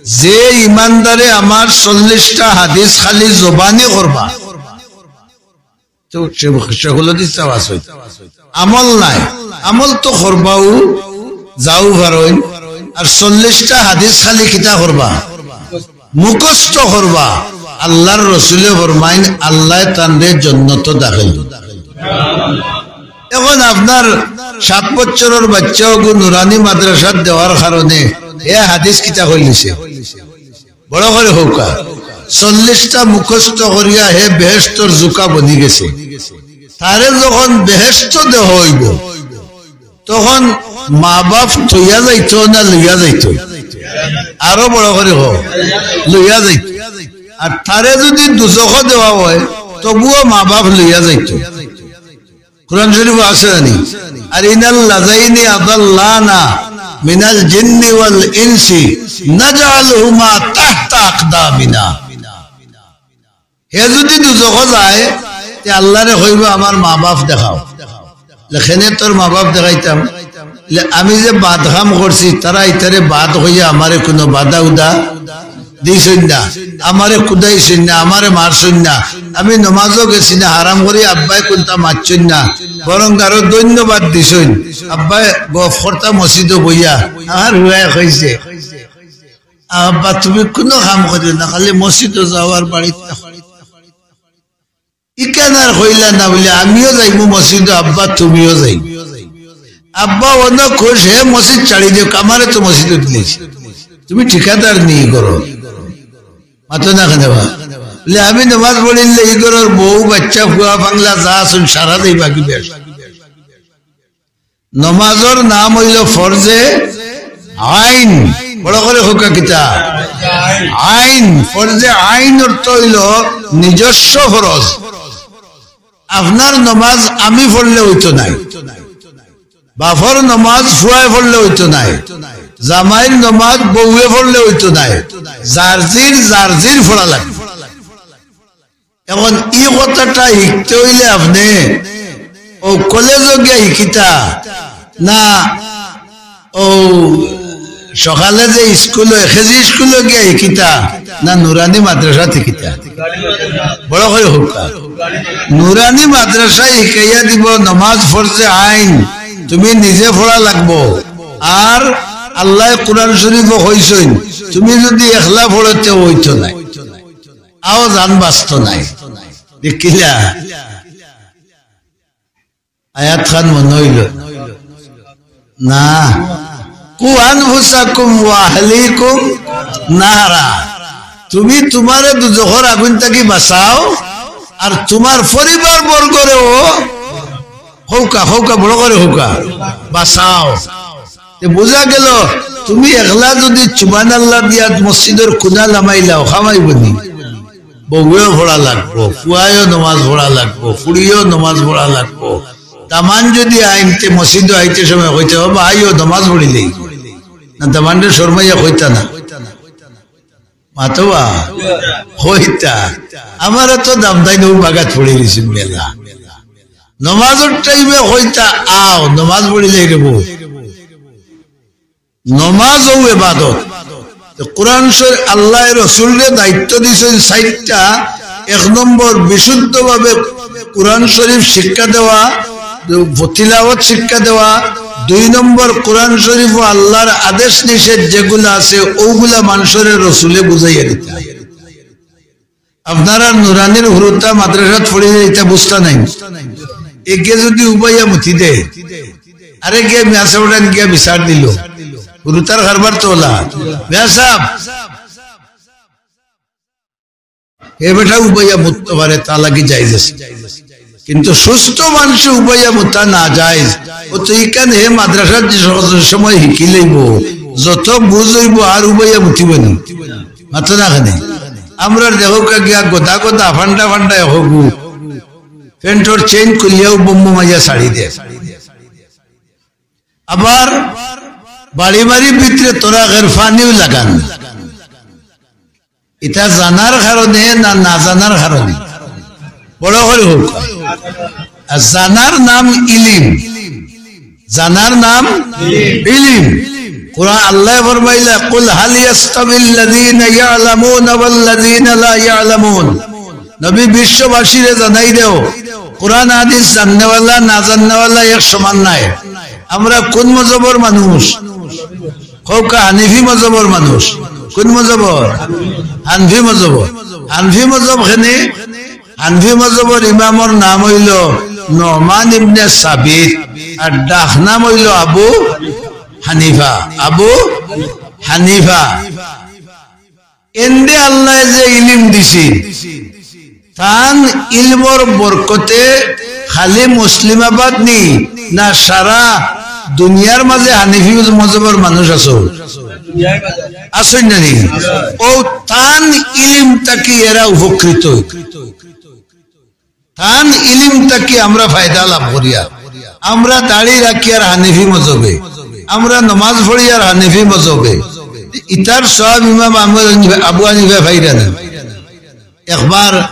যে ইমানদারে আমার চল্লিশটা হাদিস খালি জবানি করবা, তো সে, সে হলো দিস্তা আছে। আমল নাই, আমল তো করবাউ, যাও পারইন, আর চল্লিশটা হাদিস খালি কিতা করবা? মুখস্থ করবা। আল্লাহর রসুলে ফরমাইন, আল্লায় তানরে জন্নত দাখিল। এখন আপনার সাত বছরর বাইচ্চা অগু নুরানি মাদ্রাসাত দেওয়ার কারণে হে হাদিস কিতা কইলিছে? বড় করি কউক্কা। চল্লিশটা মুখস্থ করিয়া হে বেহেশতর জুকা বনি গেছে। তারে যখন বেহেশত দেওয়া অইবো, তখন মা বাপ থইয়া যাইতো না লইয়া যাইতো? আরো বড় করি কও, লইয়া যাইতো। আর তারে যদি দুজখো দেওয়া অয়, তবুও মা বাপ লইয়া যাইতো। কোরআন শরীফো আছে জানি, আর ইনাল্লাযাইনি আদাল্লানা মিনাল জিন্নি ওয়াল ইনসি নাজআলহুমা তাহতা আকদামিনা। হে যদি দুজখো যায়, তে আল্লারে কইবো, "আমার মা বাপ দেখাও।" লেখেনে তোর মা বাপ দেখাইতাম। লে, আমি যে বাদ কাম করছি, তারা ইতারে বাদ কইয়া আমারে কুনু বাধা উদা দিছইন না, আমারে কুদাইছইন না, আমারে মারছইন না। আমি নমাজও গেছি না, হারাম করি আব্বায় কুনতা মারছইন না, বরং আরো ধন্যবাদ দিছইন। আব্বায় গফ করতা মসজিদো বইয়া, আমার হুয়ায় কইছে, "আব্বা, তুমি কুনু কাম করিও না, খালি মসজিদো যাও আর বাড়িত থাকো।" ইখান আর কইলা না বুলে, "আমিও যাইমু মসজিদো, আব্বা তুমিও যাইও।" আব্বা অনো খুশ, হে মসজিদ ছাড়ি দেও, আমারে তো মসজিদো দিলাইছে। তুমি ঠিকাদার নি করো। মাতো না কেনে বা? বুলে, "আমি নমাজ পড়িলে ই ঘরর বউ, বাইচ্চা, ফুয়া, ফাংলা যা আছইন, সারা দেই বাকি বেশ।" নমাজর নাম অইলো ফরজে আইন। বড় করি কউক্কা কিতা? আইন। ফরজে আইন অর্থ অইলো নিজস্ব ফরজ। আপনার নমাজ আমি পড়লে অইতো নায়, বাপর নমাজ ফুয়ায় পড়লে অইতো নায়, জামাইর নমাজ বউয়ে পড়লে অইতো নায়, যার জির যার জির পড়া লাগবো। এখন ই কথাটা হিকতে অইলে আপনে অউ কলেজো গিয়া হিকিতা না, অউ সকালে যে স্কুলো, কেজি স্কুলো গিয়া হিকিতা না নুরানি মাদ্রাসাত হিকিতা? বড় করি কউক্কা। নুরানি মাদ্রাসায় হিকাইয়া দিবো নমাজ ফরজে আইন, তুমি নিজে পড়া লাগবো। আর আল্লায় কোরআন শরীফো কইছইন, তুমি যদি একলা পড়ো তে অইতো নায়। আও জান বাঁচতো নায়। দেখিলা? আয়াত খান মনো অইলো না? "কু আনফুসাকুম ওয়া আহলিকুম নারা।" তুমি তুমারে দুজখর আগুন থাকি বাঁচাও, আর তুমার পরিবার বর্গরেও কউক্কা, কউক্কা, বড় করি কউক্কা, বাঁচাও। তে বুঝা গেল, তুমি একলা যদি সুবহানাল্লাহ দিয়া মসজিদর কুনা লামাইলাও, কামাইবো নি? বউয়েও পড়া লাগবো, ফুয়ায়ও নমাজ পড়া লাগবো, ফুড়িও নমাজ পড়া লাগবো। দামান যদি আইন তে মসজিদো আইতে সময় কইতা, "ও বা আইও, নমাজ পড়িলেই।" না, দামানরে শরমাইয়া কইতা না। মাতো বা? কইতা। আমারে তো দামদাইন অউ বাগাত পড়ি গেছি মেলা। নমাজর টাইমে কইতা, "আও, নমাজ পড়িলেই রে বউ।" নমাজ অউ এবাদত। তো কোরআন শরীফ, আল্লায় রসুলরে দায়িত্ব দিছইন চাইরটা। এক নম্বর, বিশুদ্ধভাবে কোরআন শরীফ শিক্ষা দেওয়া, তিলাওয়াত শিক্ষা দেওয়া। দুই নম্বর, কোরআন শরীফো আল্লার আদেশ নিষেধ যেগুলা আছে, অউগুলা মানষরে রসুলে বুঝাইয়া দিতা। আপনারার নুরানির হুরুতা মাদ্রাসাত পড়ি যায়, ইতা বুঝতা নায়। এগে যদি উবাইয়া মুতি দেয়, আরে গিয়া মিয়া সাবরে গিয়া বিচার দিল। হুরুতার কারবার তো অলা। মিয়া সাব, এ বেটা উবাইয়া মুততো পারে, তার লাগি জায়েজ আছে। কিন্তু সুস্থ মানষে উবাইয়া মুতা নাজায়েজ। অউ তো ইখান হে মাদ্রাসাত যে স-, সময় হিকি লইবো, যত বুঝ অইবো আর উবাইয়া মুতিবো নি। মাতো না কেনে? আমরার দেখউক্কা গিয়া গদা গদা, ফান্ডা ফান্ডা হগু। প্যান্টর চেইন খুলিয়াউ বম্ব মাইয়া ছাড়ি দে। আবার বাড়ি বাড়ি ভিতরে তোরা গের ফানিও লাগান। ইটা জানার কারণে না না জানার কারণে? বড় করি কউক্কা। আর জানার নাম ইলিম। জানার নাম ইলিম। কোরআন আল্লায় ফরমাইলা, "কুল হাল ইয়াস্তাবিল্লাযীনা ইয়ালামুনা ওয়াল্লাযীনা লা ইয়ালামুন।" নবী, বিশ্ববাসীরে জানাই দেও, কোরআন হাদিস জাননেওয়ালা না জাননেওয়ালা এক সমান নায়। আমরা কুন মজহবর মানুষ? কউক্কা, হানিফি মজহবর মানুষ। কুন মজহবর? হানফি মজহবর। হানফি মজহব কেনে? হানফি মজহবর ইমামর নাম অইলো নোমান ইবনে সাবিত, আর ডাক নাম অইলো আবু হানিফা। আবু হানিফা। এনরে আল্লায় যে ইলিম দিছে, তান ইলমর বরকতে খালি মুসলিমাবাদ নি, না সারা দুনিয়ার মাঝে হানিফি মজহবর মানুষ আছো? আছইন না নি? অউ তান ইলিম থাকি এরা উপকৃত। তান ইলিম থাকি আমরা ফায়দা লাভ করিয়ার। আমরা দাড়ি রাখিয়ার হানিফি মজহবে, আমরা নমাজ পড়িয়ার হানিফি মজহবে। ইতার সওয়াব ইমাম আহমদ হানিফা, আবু হানিফা পাইরা না। একবার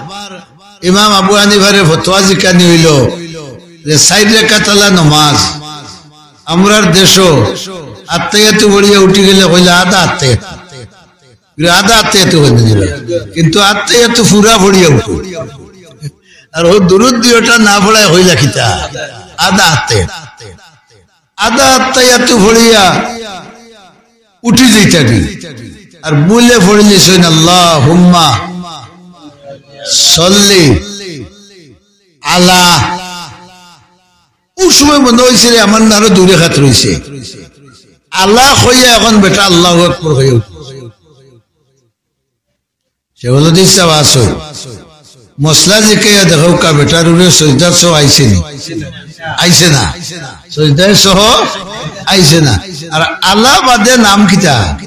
ইমাম আবু হানিফারে ফতোয়া জিকানি অইলো যে চাইর রাকাতআলা নমাজ আমরার দেশো আত্তাহিয়াতু পড়িয়া উঠি গেলে কইলা আধা আত্তাহিয়াতু। আধা আত্তাহিয়াতু পড়িয়া দিলা। কিন্তু আত্তাহিয়াতু পুরা পড়িয়া উঠো। আর অউ দুরুদ দুইটা না পড়ায় কইলা কিতা? আধা আত্তাহিয়াতু। আধা আত্তাহিয়াতু পড়িয়া উঠি যাইতাগি। আর বুলে পড়িলিছইন, "আল্লাহুম্মা সাল্লি আলা।" অউ সময় মনো অইছে রে, আমার আরো দুই রাকাত রইছে। আলা কইয়া এখন বেটা আল্লাহু আকবার কইয়া উঠছে। সে বলে, "দিস আওয়াজ অই।" মসলা জিকাইয়া দেখউক্কা বেটার উপরে সইদার সহ আইছে নি? আইছে না। সইদার সহ আইছে না। আর আলা বাদে নাম কিতা?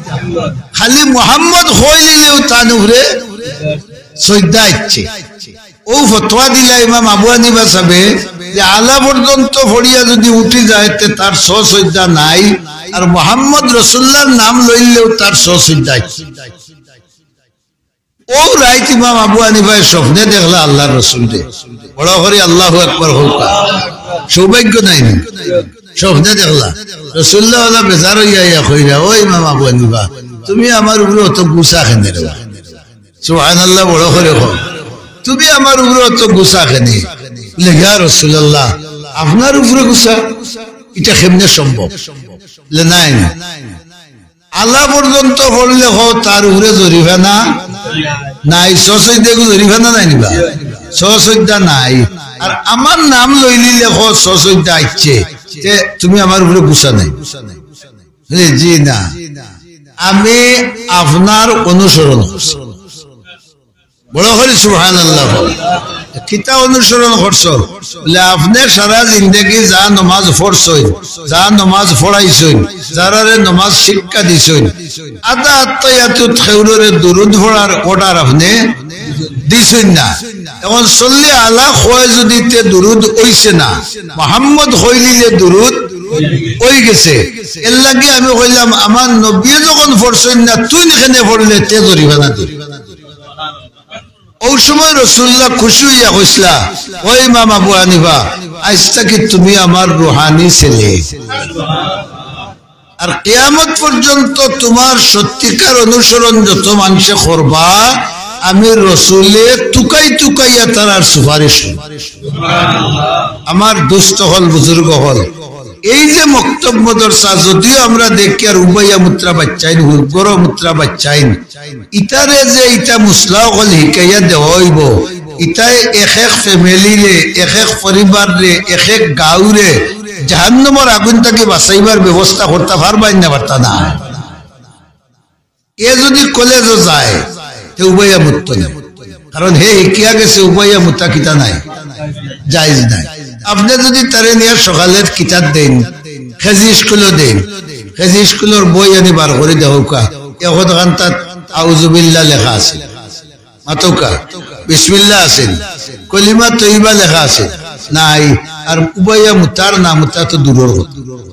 খালি মোহাম্মদ কইলিলেউ তান উপরে সইদা আইছে। অউ ফতোয়া দিলা ইমাম আবু হানিফা সাবে যে আলা পর্যন্ত পড়িয়া যদি উঠি যায়, তে তার সহ সইদা নাই, আর মোহাম্মদ রসুল্লাহর নাম লইলেউ তার সহ সইদা আইছে। অউ রাইত ইমাম আবু হানিফায় স্বপ্নে দেখলা আল্লাহর রসুলরে। বড় করি আল্লাহু আকবার কউক্কা। সৌভাগ্য নাই নি? স্বপ্নে দেখলা। রসুল্লাহ অলা বেজার অইয়া আইয়া কইরা, "ও ইমাম আবু হানিফা, তুমি আমার উপরে অত গুসা কেনে রে?" সুবহানাল্লাহ, বড় করি কও। "তুমি আমার উপরে অত গুসা কেনে?" বলে, "ইয়া রাসূলুল্লাহ, আপনার উপরে গুসা? ইটা কেমনে সম্ভব?" বলে, "নাই, নাই।" আলা পর্যন্ত পড়লে কও, তার উপরে জরিমানা নাই। সহ সইদায় জরিমানা নাই নি বা? সহ সইদা নাই। আর আমার নাম লইলিলে কও, সহ সইদা আইছে। তে তুমি আমার উপরে গুসা নাই? বলে, "জি না, আমি আপনার অনুসরণ করছি।" বড় করি সুবহানাল্লাহ। কিতা অনুসরণ করছো? বলে, "আপনে সারা জিন্দেগি যা নমাজ পড়ছইন, যা নমাজ পড়াইছইন, যারারে নমাজ শিক্ষা দিছইন, আধা আত্তাহিয়াতুত কেউররে দুরুদ পড়ার order আপনে দিছইন না। এখন সল্লি আলা কয় যদি তে দুরুদ অইছে না, মোহাম্মদ কইলিলে দুরুদ অইগেছে। এরলাগি আমি কইলাম, আমার নবীয়ে যখন পড়ছইন না, তুইন কেনে পড়লে তে জরিমানা দিবি।" অউ সময় রসুল্লাহ খুশি অইয়া কইছলা, "ও ইমাম আবু হানিফা, আইজ থাকি তুমি আমার রুহানি ছেলে। আর কিয়ামত পর্যন্ত তুমার সত্যিকার অনুসরণ যত মানষে করবা, আমি রসুলে তুকাই তুকাইয়া তারার সুপারিশ করমু।" আমার দুস্ত অকল, বুজুর্গ অকল, এই যে মক্তব মাদ্রাসা, যদিও আমরা দেখিয়ার উবাইয়া মুতরা বাইচ্চাইন, হুরগরো মুতরা বাইচ্চাইন, ইতারে যে ইতা মসলা অকল হিকাইয়া দেওয়া অইবো, ইতায় এক এক family রে, এক এক পরিবার রে, এক এক গাঁও রে জাহান্নামর আগুন থাকি বাঁচাইবার ব্যবস্থা করতা পারবা নি না পারতা না? এ যদি কলেজও যায়, তে উবাইয়া মুততো না, কারণ হে হিকিয়া গেছে উবাইয়া মুতা কিতা নাই, জায়েজ নাই। আপনে যদি তারে নিয়া সকালে কিতাব দেইন, কেজি স্কুলো দেইন, কেজি স্কুলর বই আনি বার করি দেখউক্কা, এখন খান্তাত আউজুবিল্লাহ লেখা আছে, মাতউক্কা, বিসমিল্লাহ আছে, কলিমা তৈবা লেখা আছে, নাই, আর উবাইয়া মুতার না মুতা তো দূরর কথা।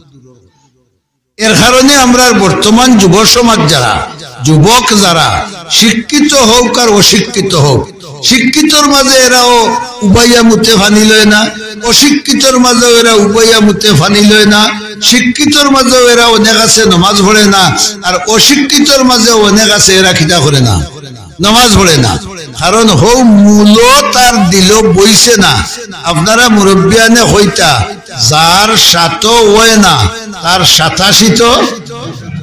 এর কারণে আমরার বর্তমান যুব সমাজ যারা, যুবক যারা, শিক্ষিত হউক আর অশিক্ষিত হউক, শিক্ষিতর মাঝে এরাও উবাইয়া মুতে পানি লয় না, অশিক্ষিতর মাঝেও এরা উবাইয়া মুতে পানি লয় না, শিক্ষিতর মাঝেও এরা অনেক আছে নমাজ পড়ে না, আর অশিক্ষিতর মাঝেও অনেক আছে এরা কিতা করে না, নমাজ পড়ে না। কারণ হউ মূলো তার দিলো বইছে না। আপনারা মুরব্বিয়ানে কইতা, যার সাতো অয় না, তার সাতাশি তো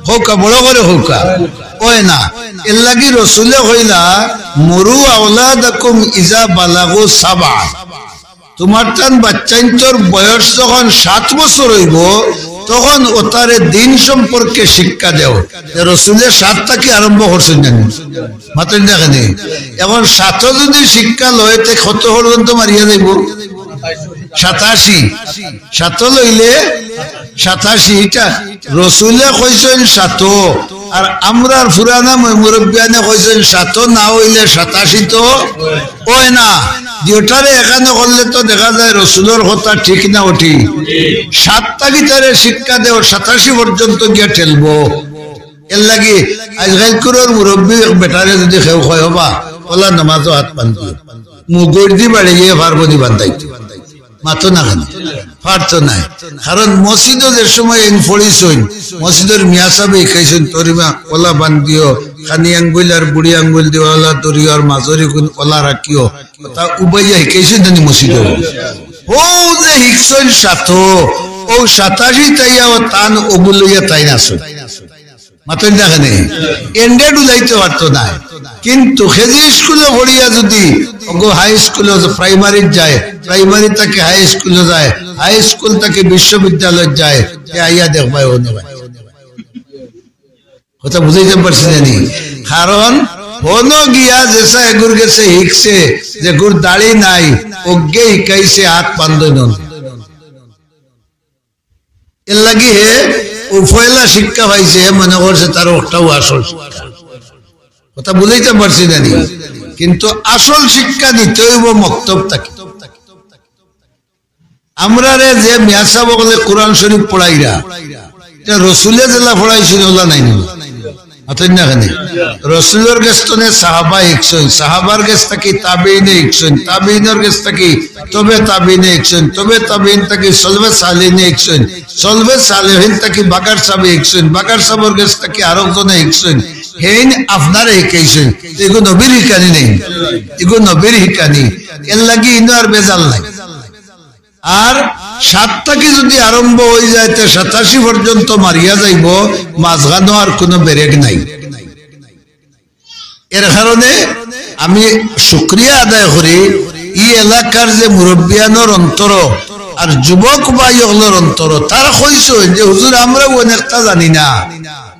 কউক্কা, বড় করি কউক্কা, অয় না। এরলাগি রসুলে কইলা, "মুরু আওলাদাকুম ইজা বালাগু সাবা।" তুমার তান বাচ্চাইন্তর বয়স যখন সাত বছর অইবো, তখন অতারে দিন সম্পর্কে শিক্ষা দেও। তে রসুলে সাত থাকি আরম্ভ করছইন জানি, মাতইন না কেনে? এখন সাতো যদি শিক্ষা লয়, তে কত পর্যন্ত মারিয়া যাইবো? সাতাশি। সাতো লইলে সাতাশি, ইটা রসুলে কইছইন সাতো, আর আমরার পুরানা ময়-, মুরব্বিয়ানে কইছইন সাতো না অইলে সাতাশি তো অয় না। দুইটারে একখানো করলে তো দেখা যায় রসুলর কথা ঠিক না অটি। সাত থাকি তারে শিক্ষা দেও, সাতাশি পর্যন্ত গিয়া ঠেলবো। এরলাগি আইজকাইলকুরর মুরব্বি এক বেটারে যদি কেউ কয়, "ওবা, অলা নমাজো আত বান্ধিও, মুগুর দি বাড়ি গিয়া পারবো নি বান্ধাইতে?" মাতো না কেনে? পারতো নায়। কারণ মসজিদো যে সময় এন পড়িছইন, মসজিদর মিয়া সাবে হিকাইছইন, "তরিমা অলা বান্ধিও, কানি আঙ্গুল আর বুড়ি আঙ্গুল দি অলা ধরিও, আর মাজর ইগুন অলা রাখিও।" কথা উবাইয়া হিকাইছইন জানি মসজিদো। হউ যে হিকছইন সাতো, অউ সাতাশি তাইয়াও তান অগু লইয়া তাইন আছইন। মাতইন না কেনে? এন্ডে ডুলাইতে পারতো নায়। কিন্তু কেজি স্কুলো পড়িয়া যদি অগু হাই স্কুলো, প্রাইমারিত যায়, প্রাইমারি থাকি হাই স্কুলো যায়, হাই স্কুল থাকি বিশ্ববিদ্যালয়ত যায়, তে আইয়া দেখবায় অনো। কথা বুঝাইতাম পারছি জানি? কারণ হনো গিয়া যেছা এগুর গেছে হিকছে, যেগুর দাড়ি নাই, অগুয়ে হিকাইছে আত বান্ধইন। এরলাগি হে অউ পয়লা শিক্ষা পাইছে, হে মনে করছে তার অটাউ আসল শিক্ষা। কথা বুঝাইতাম পারছি জানি? কিন্তু আসল শিক্ষা নিতে অইবো মক্তব থাকি। আমরারে যে মিয়া সাব অকলে কোরআন শরীফ পড়াইরা, ইটা রসুলে যেলা পড়াইছইন অলা নায়নি? মাতইন না কেনে? রসুলর গেছ থনে সাহাবা হিকছইন, সাহাবার গেছ থাকি তাবেইনে হিকছইন, তাবেইনর গেছ থাকি তবে তাবেইনে হিকছইন, তবে তাবেইন থাকি সলফে সালেহিনে হিকছইন, সলফে সালেহিন থাকি বাগার সাবে হিকছইন, বাগার সাবর গেছ থাকি আরক জনে হিকছইন, হেইন আপনারে হিকাইছইন। ইগু নবীর হিকানি নায়নি? ইগু নবীর হিকানি। এরলাগি ইনো আর বেজাল নাই। আর সাত থাকি যদি আরম্ভ অইযায়, তে সাতাশি পর্যন্ত মারিয়া যাইবো, মাঝখানো আর কুনু ব্রেক নাই। এর কারণে আমি শুকরিয়া আদায় করি, ই এলাকার যে মুরব্বিয়ানর অন্তরো আর যুবক ভাই অকলর অন্তরো, তারা কইছইন যে, "হুজুর, আমরাও অনেকটা জানি না।"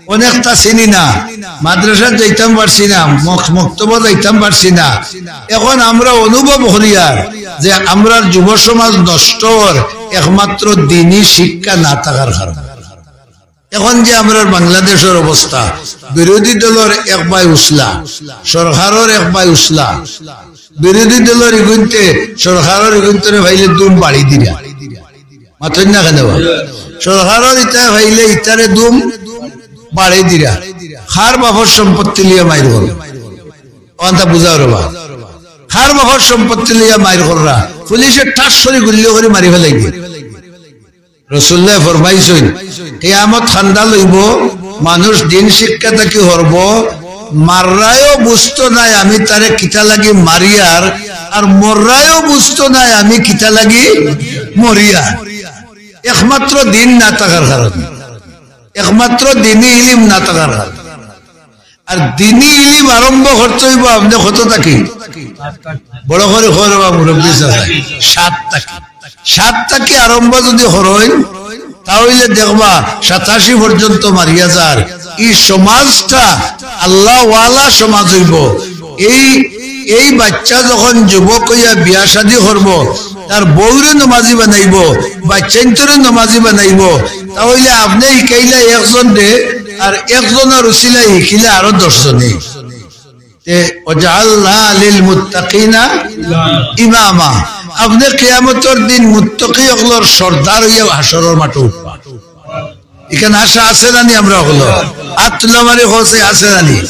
অনেকটা চিনি না, মাদ্রাসাত যাইতাম পারছি না, মক-, মক্তবো যাইতাম পারছি না। এখন আমরা অনুভব করিয়ার যে আমরার যুব সমাজ নষ্ট অর একমাত্র দিনী শিক্ষা না থাকার কারণে। এখন যে আমরার বাংলাদেশর অবস্থা, বিরোধী দলর এক বায় উছলা, সরকারর এক বায় উছলা, বিরোধী দলর ইগুইন্তে সরকারর ইগুইন্তরে পাইলে দুম বাড়ি দিরা। মাতইন না কেনে বা? সরকারর ইতায় পাইলে ইতারে দুম বাড়ি দিরা। কার বাপর সম্পত্তি লইয়া মাইর কররা? অখানতা বুঝাও রে বা। কার বাপর সম্পত্তি লইয়া মাইর কররা? পুলিশে ঠাস করি গুল্লি করি মারি ফালাই দিরা। রসুলুল্লায় ফরমাইছইন, কিয়ামত কান্দা লইবো, মানুষ দিন শিক্ষা থাকি হরবো, মাররায়ও বুঝতো নায় আমি তারে কিতা লাগি মারিয়ার, আর মররায়ও বুঝতো নায় আমি কিতা লাগি মরিয়ার। একমাত্র দিন না থাকার কারণে, একমাত্র দিনী ইলিম না থাকার কারণে। আর দিনী ইলিম আরম্ভ করতে অইবো আপনে কত থাকি? বড় করি কইন বা মুরব্বি সাব, সাত থাকি। সাত থাকি আরম্ভ যুদি করইন, তা অইলে দেখবা সাতাশি পর্যন্ত মারিয়া যার। ই সমাজটা আল্লাহওয়ালা সমাজ অইবো। এই, এই বাইচ্চা যখন যুবক অইয়া বিয়া শাদি করবো, তার বউরে নমাজি বানাইবো, বাইচ্চাইন্তরে নমাজি বানাইবো, তা অইলে আপনে হিকাইলা একজনরে, আর একজনর উসিলায় হিকিলা আরো দশ জনে। তে ওয়াজআলনা লিল মুত্তাকিনা ইমামা। আপনে কিয়ামতর দিন মুত্তাকি অকলর সর্দার অইয়া হাশরর মাঠো উঠবা। ইখান আশা আছে না নি আমরা অকলর? আত তুলা মারি কও চাই আছে না নি?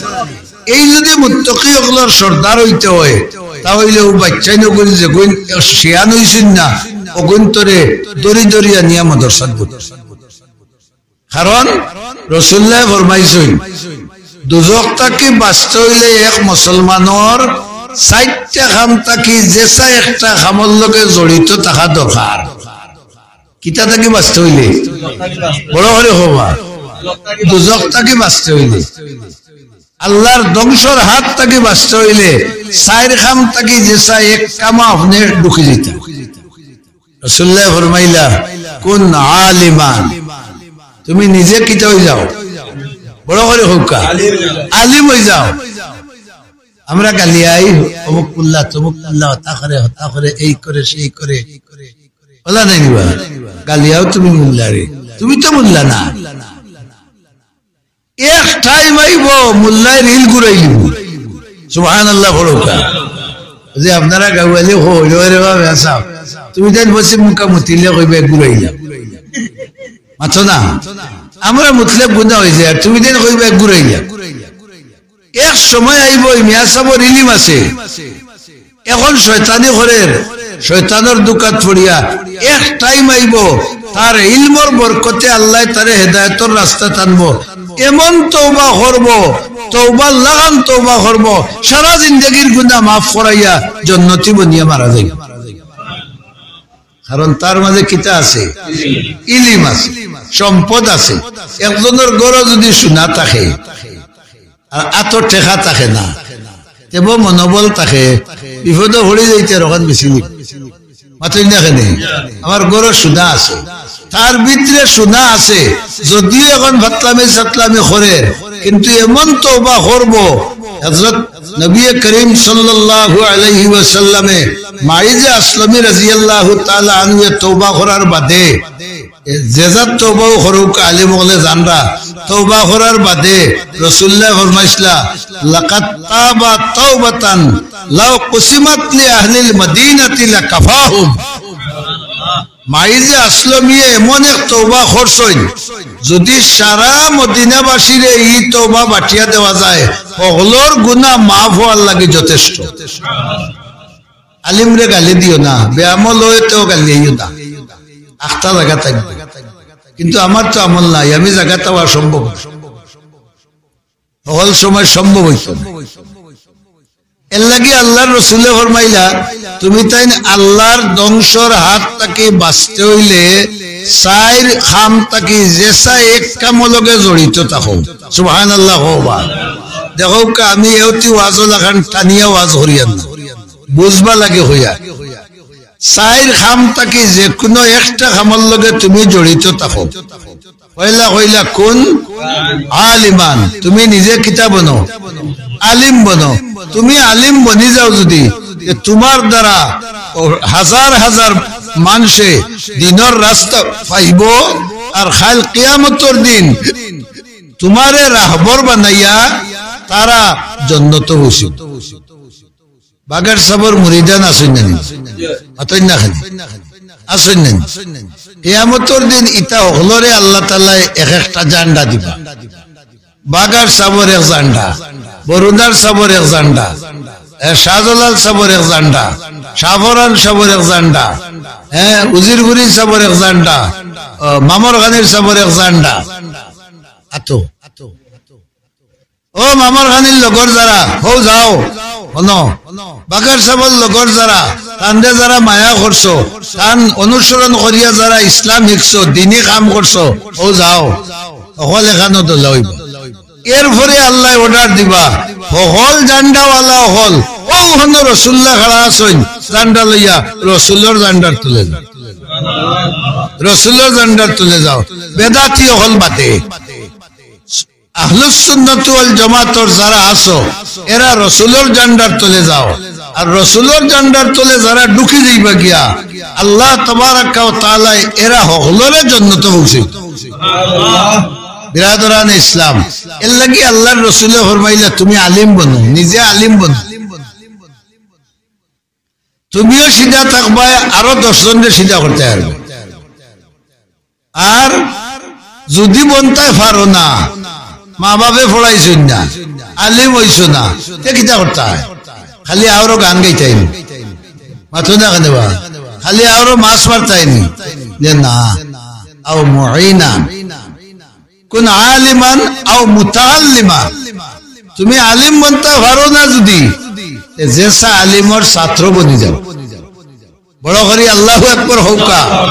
এই যুদি মুত্তাকি অকলর সর্দার অইতে অয়, তা অইলে অউ বাইচ্চাইন অগুইন যেগুইন শিয়ান অইছইন না, অগুইন্তরে ধরি ধরি আনিয়া মাদ্রাসাত ভর্তি। কারণ রসুলুল্লায় ফরমাইছইন, দুজখ থাকি বাঁচতে অইলে এক মুসলমানর চাইরটা কাম থাকি যেছা একটা কামর লগে জড়িত থাকা দরকার। কিতা থাকি বাঁচতে অইলে? বড় করি কবা। দুজখ থাকি বাঁচতে অইলে, আল্লার ধ্বংসর হাত থাকি বাঁচতে অইলে চাইর কাম থাকি যেছা এক কামো আপনে ঢুকি যাইতা। রাসুলুল্লায় ফরমাইলা, "কুন আলিমান।" তুমি নিজে কিতা অইযাও? বড় করি কউক্কা। আলিম অইযাও। আমরা গালিয়াই, অমুক মুল্লা, তমুক মুল্লা, হতা করে, হতা করে, এই করে, সেই করে। অলা নায় নি বা? গালিয়াও তুমি মুল্লারে। তুমি তো মুল্লা না। এক টাইম আইবো, মুল্লায় রিল ঘুরাইলিবো। সুবহানাল্লাহ পড়উক্কা। যে আপনারা গাওয়ালি কইন, "ওরে বাবা, সাব, তুমি তাইন পশ্চিম মুখা মুতিলে কইবা ঘুরাইলা।" মাতো না। আমরা মুতলে গুনা অইযায়, আর তুমি তাইন কইবা ঘুরাইলা। এক সময় আইবো, ই মিয়া সাবর ইলিম আছে। এখন শয়তানি করের, শয়তানর ধুকাত পড়িয়া এক টাইম আইবো, তার ইলমর বরকতে আল্লায় তারে হেদায়েতর রাস্তাত আনবো। এমন তওবা করবো, তওবার লাখান তওবা করবো, সারা জিন্দেগির গুনা মাফ করাইয়া জন্নতি বনিয়া মারা যাইবো। কারণ তার মাঝে কিতা আছে? ইলিম আছে, সম্পদ আছে। একজনর ঘরো যুদি সোনা থাকে, আর আতো টেকা থাকে না, তেবো মনোবল থাকে, বিপদো পড়ি যাইতে আর অখান বেশি নি। মাতইন না কেনে? আমার ঘরো সোনা আছে, তার ভিতরে সোনা আছে, যদিও এখন ফাতলামি সাতলামি করের, কিন্তু এমন তওবা করবো, হযরত নবী করিম সাল্লাল্লাহু আলাইহি ওয়াসাল্লামে মাইজে আসলামী রাদিয়াল্লাহু তাআলা আনহুয়ে তওবা করার বাদে এ, যে যার তওবাও করউক, আলিম অকলে জানরা, তওবা করার বাদে রাসুলুল্লায় ফরমাইছলা, "লাকাদ তাবা তাওবাতান লাউ কুসিমাত লি আহলিল মাদিনাতি লাকাফাহুম।" মাইজে আসলামীয়ে এমন এক তওবা করছইন, যুদি সারা মদিনাবাসীরে ই তওবা বাটিয়া দেওয়া যায়, হকলর গুনা মাফ অওয়ার লাগি যথেষ্ট। আলিমরে গালি দিও না, বেআমল অইতেও গালি দিও না, আখতা জাগা থাকবো। কিন্তু আমার তো আমল নাই, আমি জাগা থাওয়া সম্ভব না, হকল সময় সম্ভব অইতো না। এরলাগি আল্লার রসুলে ফরমাইলা, তুমি তাইন আল্লার ধ্বংসর হাত থাকি বাঁচতে অইলে চাইর কাম থাকি যেছা এক কামর লগে জড়িত থাকো। সুবহানাল্লাহ কওবা। দেখউক্কা, আমি এওতি ওয়াজর লাখান টানিয়া ওয়াজ করিয়ার না, বুঝবার লাগি কইয়ার। চাইর কাম থাকি যেকুনু একটা কামর লগে তুমি জড়িত থাকো। পয়লা কইলা কুন? আলিমান। তুমি নিজে কিতা বনো? আলিম বনো। তুমি আলিম বনি যাও যুদি, তে তুমার দ্বারা হাজার হাজার মানষে দিনর রাস্তা পাইবো, আর কাইল কিয়ামতর দিন তুমারে রাহবর বানাইয়া তারা জন্নতো পৌঁছিবো। বাগার সাবর মুরিদান আছইন না নি? আতইন না খালি? আছইন না নি? কিয়ামতর দিন ইতা হকলরে আল্লাহ তাআলায় এক একটা জান্ডা দিবা। বাগার সাবর এক জান্ডা, বরুণার সাবর এক জান্ডা, এ, শাহজালাল সাবর এক জান্ডা, শাহপরান সাবর এক জান্ডা, এ, উজিরগুড়ি সাবর এক জান্ডা, অ, মামর খানির সাবর এক জান্ডা। আতো। ও মামর খানির লগর যারা, হউ যাও, হুনো। বাগার সাবর লগর যারা, তানরে যারা মায়া করছো, তান অনুসরণ করিয়া যারা ইসলাম শিখছো, দিনি কাম করছো, হউ যাও। হকল এখানো দলা অইবো। এরপরে আল্লায় অর্ডার দিবা, হকল জান্ডাওয়ালা হকল, হউ অখনো রসুল্লাহ খাড়া আছইন, জান্ডা লইয়া, রসুলর জান্ডার তলে যাও, রসুলর জান্ডার তলে যাও। বেদাতি অকল বাদে। আহলুস সুন্নাত ওয়াল জামাতর যারা আছো, এরা রসুলর জান্ডার তলে যাও। আর রসুলর জান্ডার তলে যারা ঢুকি যাইবা গিয়া, আল্লাহ তাবারাকা ওয়া তাআলায় এরা হকলরে জন্নতো পৌঁছাইবা। বিরাদরান ইসলাম, এর লাগি আল্লাহর রসুলে ফরমাইলা, "তুমি আলিম বনো, নিজে আলিম বনো।" তুমিও সিধা থাকবায়, আরো দশ জনরে সিধা করতায় পারবায়। আর যুদি বনতায় পারো না, মা বাপে পড়াইছইন না, আলিম অইছো না, তে কিতা করতায়? খালি আওরো গান গাইতায় নি? মাতো না কেনে বা? খালি আওরো মাছ মারতায় নি? যে না, আও মুঈনা। কুন আলিমান আও মুতাআল্লিমা। তুমি আলিম বনতায় পারো না যুদি, তে যেসা আলিমর ছাত্র বনি যাও। বড় করি আল্লাহু আকবার কউক্কা।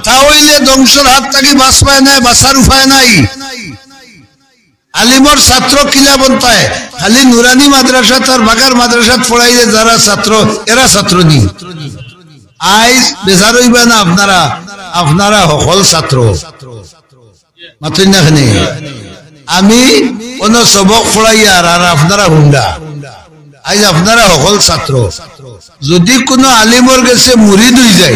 তা অইলে ধ্বংসর হাত থাকি বাঁচবায় নায়, বাঁচার উপায় নাই। আলিমর ছাত্র কিলা বনতায়? খালি নুরানি মাদ্রাসাত আর বাগার মাদ্রাসাত পড়াইলে যারা ছাত্র, এরা ছাত্র নি? আইজ বেজার অইবা না আপনারা, আপনারা হকল ছাত্র। মাতইন না কেনে? আমি অনো সবক পড়াইয়ার, আর আপনারা হুনরা। আইজ আপনারা হকল ছাত্র। যুদি কুনু আলিমর গেছে মুরিদ অইযায়,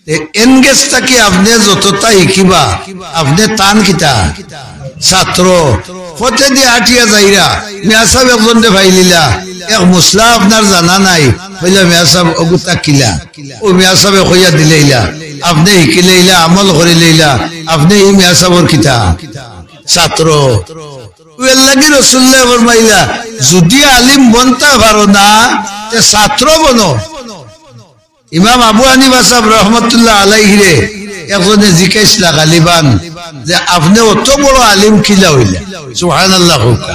তে এন গেছ থাকি আপনে যততা হিকিবা, আপনে তান কিতা? ছাত্র। পথেদি আটিয়া যাইরা, মিয়া সাব একজনরে পাইলিলা, এক মুসলা আপনার জানা নাই, কইলা, "মিয়া সাব, অগুতা কিলা?" অউ মিয়া সাবে কইয়া দিলাইলা, আপনে হিকিলাইলা, আমল করিলাইলা, আপনে ই মিয়া সাবর কিতা? ছাত্র। অউ এর লাগি রসুল্লায় ফরমাইলা, যুদি আলিম বনতায় পারো না, তে ছাত্র বনো। ইমাম আবু হানিফা সাব রহমতুল্লাহ আলাইহিরে একজনে জিকাইছলা গালিবান যে, "আপনে অত বড় আলিম কিলা অইলা?" সুবহানাল্লাহ কউক্কা।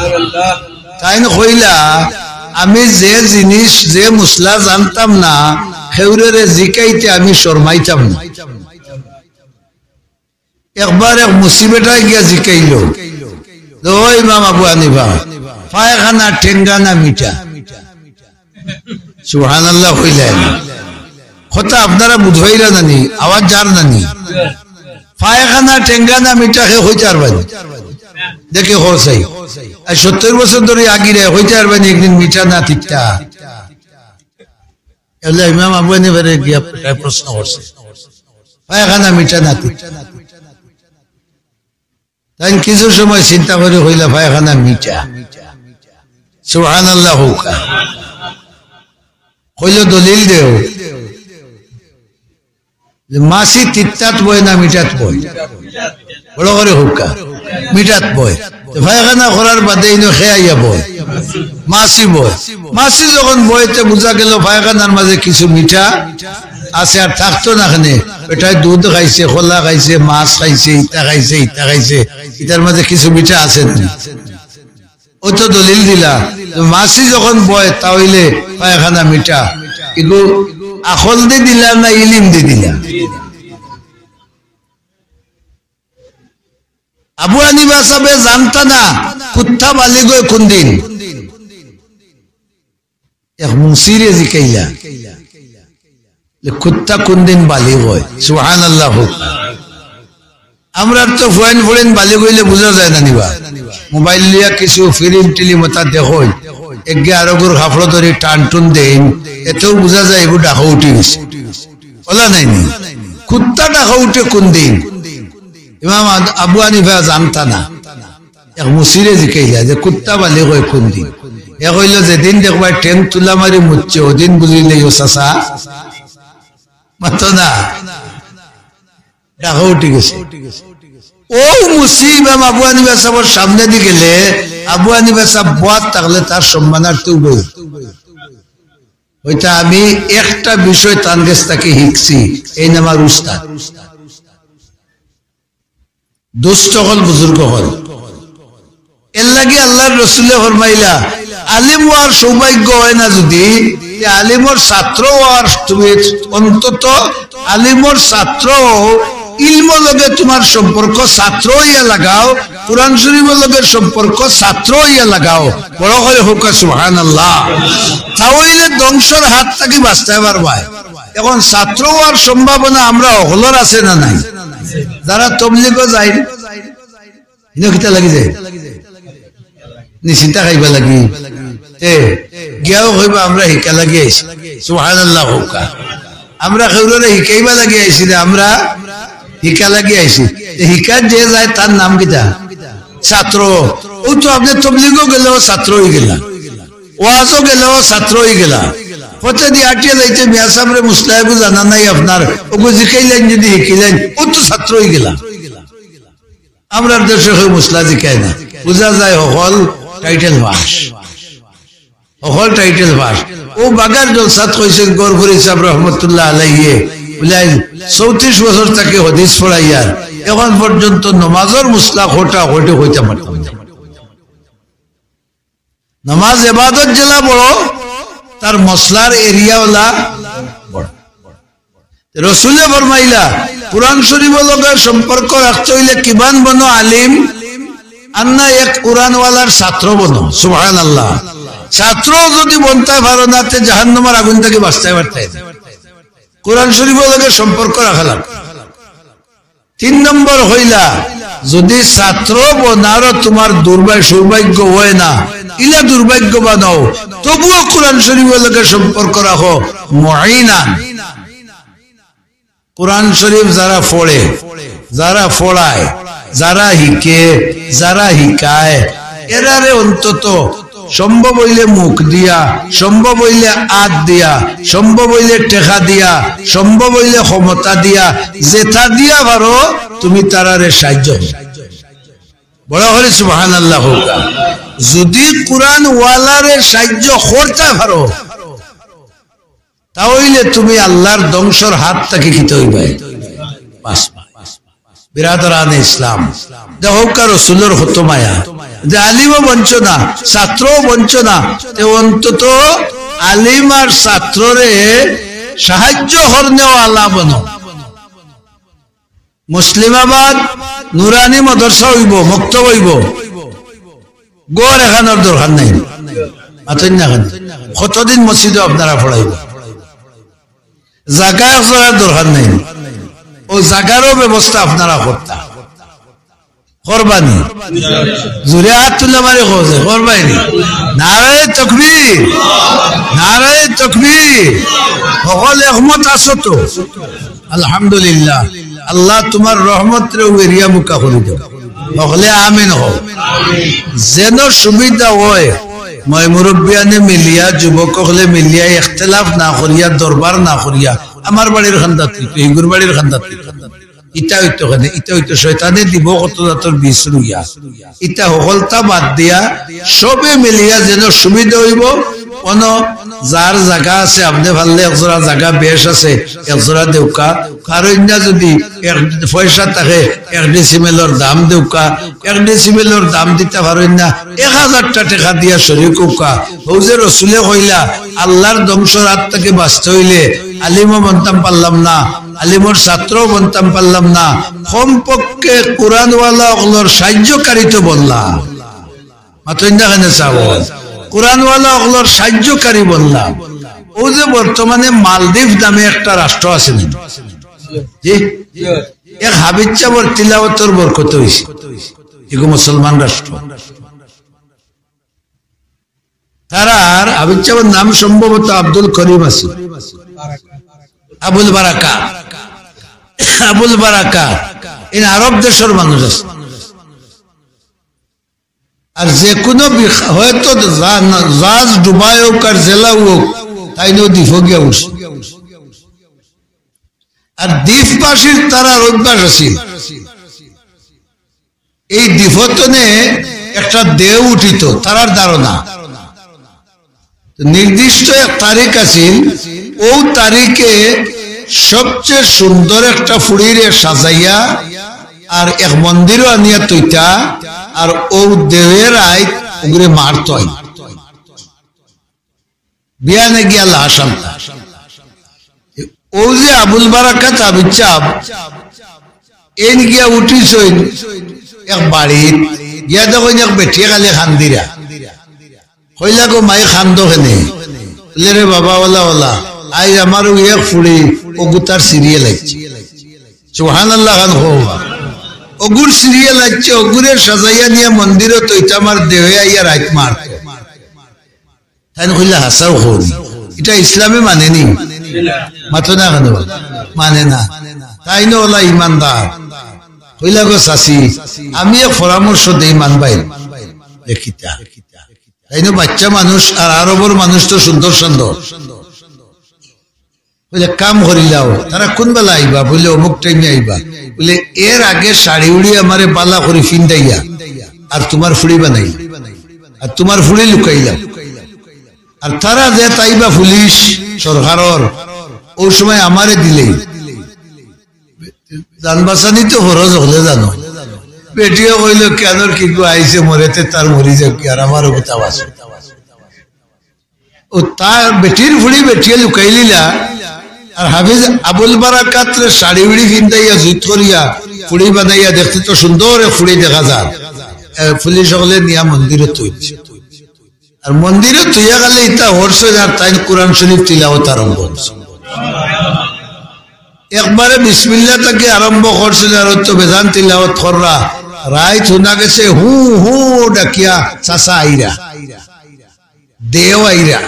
তাইন কইলা, "আমি যে জিনিস, যে মুসলা জানতাম না, কেউররে জিকাইতে আমি শরমাইতাম না।" একবার এক মুসি বেটায় গিয়া জিকাইলো, "ও ইমাম আবু হানিফা, পায়খানা টেঙ্গা না মিঠা?" সুবহানাল্লাহ কইলা না। কথা আপনারা বুঝবাইরা নানি, আওয়াজ যার নানি। পায়খানা টেঙ্গা না মিঠা হে কইতায় পারবা নি? দেখি কও চাই। আইজ সত্তইর বছর ধরি আগিরে কইতায় পারবা নি একদিন মিঠা না তিতা? এলা ইমাম আবু হানিফারে গিয়া বেটায় প্রশ্ন করছে, "পায়খানা মিঠা না তিতা?" তাইন কিছু সময় চিন্তা করি কইলা, "পায়খানা মিঠা।" সুবহানাল্লাহ কউক্কা। কইলো, "দলিল দেও।" যে মাছি তিতাত বয় না মিঠাত বয়? বড় করি কউক্কা। মিঠাত বয়। তে পায়খানা করার বাদে ইনো কে আইয়া বয়? মাছি বয়। মাছি যখন বয়, তে বুঝা গেল পায়খানার মাঝে কিছু মিঠা আছে, আর থাকতো না কেনে। বেটায় দুধ খাইছে, কলা খাইছে, মাছ খাইছে, ইতা খাইছে, ইতা খাইছে, ইতার মাঝে কিছু মিঠা আছে না? অউ তো দলিল দিলা, মাছি যখন বয়, তা অইলে পায়খানা মিঠা। ইগু আকল দি দিলা না ইলিম দি দিলা? আবু হানিফা সাবে জানতা না কুত্তা বালিগ অয় কুনদিন। এক মুসিরে জিকাইলা, "কুত্তা কুনদিন বালিগ অয়?" সুবহানাল্লাহ কউক্কা। আমরার তো ফুয়াইন ফুড়িন বালিগ অইলে বুঝা যায় না নি বা? মোবাইল লইয়া কিছু ফিলিম টিলিম অতা দেখইন, এগিয়ে আরগুর কাপড় ধরি টান টুন দেইন, এতেউ বুঝা যায় এগু ডাকো উঠি গেছে। অলা নায় নি? কুত্তা ডাকো উঠে কুনদিন? ইমাম আদ-, আবু হানিফা জানতা না। এক মুসিরে জিকাইলা যে, "কুত্তা বালিগ অয় কুনদিন?" হে কইলো, "যেদিন দেখবায় ঠেং তুলা মারি মুতছে, অদিন বুঝিলাইও চাচা।" মাতো না, ডাকো উঠি গেছে। অউ মুসি ইমাম আবু হানিফা সাবর সামনেদি গেলে, আবু হানিফা সাব বওয়াত থাকলে তার সম্মানার্থে উবাই। অইতা আমি একটা বিষয় তান গেছ থাকি হিকছি, এইন আমার উস্তাদ। দোস্ত অকল, বুজুর্গ অকল, এরলাগি আল্লার রসুলে ফরমাইলা, আলিম অওয়ার সৌভাগ্য অয় না যুদি, তে আলিমর ছাত্র অওয়ার, তুমি অন্তত আলিমর ছাত্র অও, ইলমর লগে তুমার সম্পর্ক ছাত্র অইয়া লাগাও, কোরআন শরীফর লগে সম্পর্ক ছাত্র অইয়া লাগাও। বড় করি কউক্কা সুবহানাল্লাহ। তা অইলে ধ্বংসর হাত থাকি বাচতায় পারবায়। এখন ছাত্র অওয়ার সম্ভাবনা আমরা হকলর আছে না নাই? যারা তবলিগো যাইন, ইনো কিতা লাগি যায়? নিশ্চিন্তা খাইবা লাগি। এ, গিয়াও কইবা, "আমরা হিকা লাগি আইছি।" সুবহানাল্লাহ কউক্কা। আমরা কেউররে হিকাইবা লাগি আইছি না, আমরা হিকা লাগি আইছি। তে হিকাত যে যায়, তার নাম কিতা? ছাত্র। অউ তো আপনে তবলিগো গেলেও ছাত্র অইগেলা, ওয়াজো গেলেও ছাত্র অইগেলা, পথেদি আটিয়া যাইতে মিয়া সাবরে মুসলা এগু জানা নাই আপনার, অগু জিকাইলাইন যুদি হিকিলাইন, অউ তো ছাত্র অইগেলা। আমরার দেশো কেউ মুসলা জিকায় না, বুঝা যায় হকল টাইটেল পাস, হকল টাইটেল পাস। অউ বাগার জলসাত কইছইন গফুরি সাব রহমতুল্লাহ আলাইহি, বুলে, "চৌত্রিশ বছর থাকি হাদিস পড়াইয়ার, এখন পর্যন্ত নমাজর মুসলা কয়টা কয়টা কইতাম পারতাম না।" নমাজ এবাদত যেলা বড়, তার মসলার এরিয়া অলা বড়। রসুলে ফরমাইলা, কোরআন শরীফর লগে সম্পর্ক রাখতে অইলে কিমান বনো আলিম, আর না এক কোরআনওয়ালার ছাত্র বনো। সুবহানাল্লাহ। ছাত্র যুদি বনতায় পারো না, তে জাহান্নামর আগুন থাকি বাচতায় পারতায় না। কোরআন শরীফর লগে সম্পর্ক রাখা লাগবো। তিন নম্বর অইলা, যুদি ছাত্র বনারও তুমার দুর্ভাগ্য, সৌভাগ্য অয় না, ইলা দুর্ভাগ্যবান অও, তবুও কোরআন শরীফর লগে সম্পর্ক রাখো। মুঈনান, কোরআন শরীফ যারা পড়ে, যারা পড়ায়, যারা হিকে, যারা হিকায়, এরারে অন্তত সম্ভব অইলে মুখ দিয়া, সম্ভব অইলে আত দিয়া, সম্ভব অইলে টেকা দিয়া, সম্ভব অইলে ক্ষমতা দিয়া, যেতা দিয়া পারো, তুমি তারারে সাহায্য করো। বড় করি সুবহানাল্লাহ কউক্কা। যুদি কোরআনওয়ালারে সাহায্য করতায় পারো, তা অইলে তুমি আল্লার ধ্বংসর হাত থাকি কিতা অইবায়? বাস, বাস। বিরাদরানে ইসলাম, দেখউক্কা রসুলর কত মায়া, যে আলিমও বনছো না, ছাত্রও বনছো না, তে অন্তত আলিম আর ছাত্ররে সাহায্য করনেওয়ালা বনো। মুসলিমাবাদ নুরানি মাদ্রাসা অইবো, মক্তব অইবো, ঘর এখানর দরকার নাই। মাতইন না কেনে? কতদিন মসজিদো আপনারা পড়াইবা? জাগা একজরার দরকার নাই। অউ জাগারও ব্যবস্থা আপনারা করতা। করবানি? জুরে আত তুলা মারি কওছে, করবায়নি? নারায়ে তকবীর, নারায়ে তকবীর। হকল একমত আছো তো? আলহামদুলিল্লাহ। আল্লাহ তুমার রহমতরে অউ এরিয়া মুকা করি দেও। হকলে আমিন কও। যেন সুবিধা অয়, ময় মুরব্বিয়ানে মিলিয়া, যুবক অকলে মিলিয়া, ইখতিলাফ না করিয়া, দরবার না করিয়া, আমার বাড়ির কান্দাত কিতা, হিগুর বাড়ির কান্দাত কিতা, ইতা অইতো কেনে, ইতা অইতো শয়তানে দিবো কত জাতর বিষ রুইয়া। ইতা হকলতা বাদ দিয়া সবে মিলিয়া যেন সুবিধা অইবো। অনো যার জাগা আছে, আপনে পারলে একজরা জাগা বেশ আছে, একজরা দেউক্কা। পারইন না যুদি এক পয়সা থাকে, এক ডিসিমেলর দাম দেউক্কা। এক ডিসিমেলর দাম দিতা পারইন না, এক হাজারটা টেকা দিয়া শরিক অউক্কা। অউ যে রসুলে কইলা, আল্লার ধ্বংসর আত থাকি বাচতে অইলে আলিমও বনতাম পারলাম না, আলিমর ছাত্রও বনতাম পারলাম না, কমপক্ষে কোরআনওয়ালা অকলর সাহায্যকারী তো বনলাম। মাতইন না কেনে চাও? কোরআনওয়ালা অকলর সাহায্যকারী বনলাম। অউ যে বর্তমানে মালদ্বীপ নামে একটা রাষ্ট্র আছে নি? জি? এক হাফিজ সাবর তিলাওয়াতর বরকতে অইছে। ইগু মুসলমান রাষ্ট্র। তারার হাফিজ সাবর নাম সম্ভবত আব্দুল করিম আছে। আবুল বারাকাত। আবুল বারাকাত। ইন আরব দেশর মানুষ আছে। আর যেকুনু বিখ-, হয়তো জা-, জাহাজ ডুবাই অউক আর যেলা অউক, তাইন অউ দ্বীপো গিয়া উঠছে। আর দ্বীপবাসীর তারার অভ্যাস আছিল, এই দ্বীপতনে একটা ঢেউ উঠিত, তারার ধারণা। তো নির্দিষ্ট এক তারিখ আছিল, অউ তারিখে সবচেয়ে সুন্দর একটা ফুড়িরে সাজাইয়া আর এক মন্দিরো আনিয়া থইতা, আর অউ ঢেউয়ে রাইত অগুরে মারতো। বিয়ানে গিয়া লাশ আনতা। অউ যে আবুল বারাকাত হাফিজ সাব, এইন গিয়া উঠিছইন এক বাড়িত, গিয়া দেখইন এক বেটিয়ে খালি কান্দিরা। কইলা, "গো মাই, কান্দো কেনে?" বলে, "রে বাবা, ওলা ওলা, আইজ আমার অউ এক ফুড়ি, অগুর সিরিয়াল আইছে।" সুবহানাল্লাহ খান কও। অগুর সিরিয়াল আইছে, অগুরে সাজাইয়া নিয়া মন্দিরো থইতাম, আর দেওয়ে আইয়া রাইত মারতো। তাইন কইলা, "হাছাউ কও নি, ইটা ইসলামে মানে নি?" মাতো না কেনে? মানে না। তাইন ওলা ইমানদার। কইলা, "গো চাচি, আমি এক পরামর্শ দেই, মানবায়?" "এ কিতা?" তাইন বাইচ্চা মানুষ, আর আরবর মানুষ তো সুন্দর সুন্দর। বলে, "কাম করিলাও।" "তারা কুন বেলা আইবা?" বলে, "অমুক টাইমে আইবা।" বলে, "এর আগে শাড়ি উড়ি আমারে বালা করি ফিন্দাইয়া আর তুমার ফুড়ি বানাই, আর তুমার ফুড়ি লুকাইলাও। আর তারা যে তাইবা পুলিশ সরকারর, অউ সময় আমারে দিলেই।" জান বাচানি তো ফরজ অকলে জানো। বেটিয়ে কইলো, "কেনর কিগু আইছে, মরেতে তার মরি যাউক, আর আমারও কিতা আছে।" অউ তার বেটির ফুড়ি বেটিয়ে লুকাইলিলা, আর হাফিজ আবুল বারাকাতরে শাড়ি উড়ি ফিন্দাইয়া জুত করিয়া ফুড়ি বানাইয়া দেখতে তো সুন্দর এক ফুড়ি দেখা যায়। এ, পুলিশ অকলে নিয়া মন্দিরো থইছে। আর মন্দিরো থইয়া গেলে ইতা হরছে আর তাইন কোরআন শরীফ তিলাওয়াত আরম্ভ করছে। একবারে বিসমিল্লাহ থাকি আরম্ভ করছে আর অউ তো বেজান তিলাওয়াত কররা। রাইত হুনা গেছে হু হু ডাকিয়া চাচা আইরা, দেও আইরা।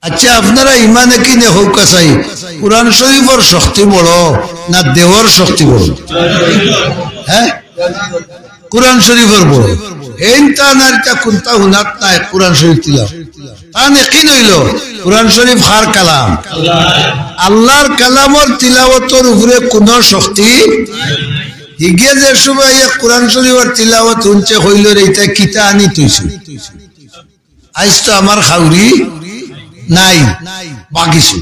আচ্ছা, আপনারা ইমানে কি নে হউকা চাই, কোরআন শরীফর শক্তি বড় না দেওর শক্তি বড়? হ্যাঁ, কোরআন শরীফর বড়। এইন তান আর ইতা কুনতা হুনাত নাই, কোরআন শরীফ তিলাওয়াত। তান একিন অইলো, কোরআন শরীফ কার কালাম? আল্লাহর কালামর তিলাওয়াতর উপরে কুনু শক্তি। হিগে যে সময় এক কোরআন শরীফর তিলাওয়াত হুনছে, কইলো, "রে, ইতা কিতা আনি থইছে?" আইজ তো আমার খাউরি নাই, বাগিছে।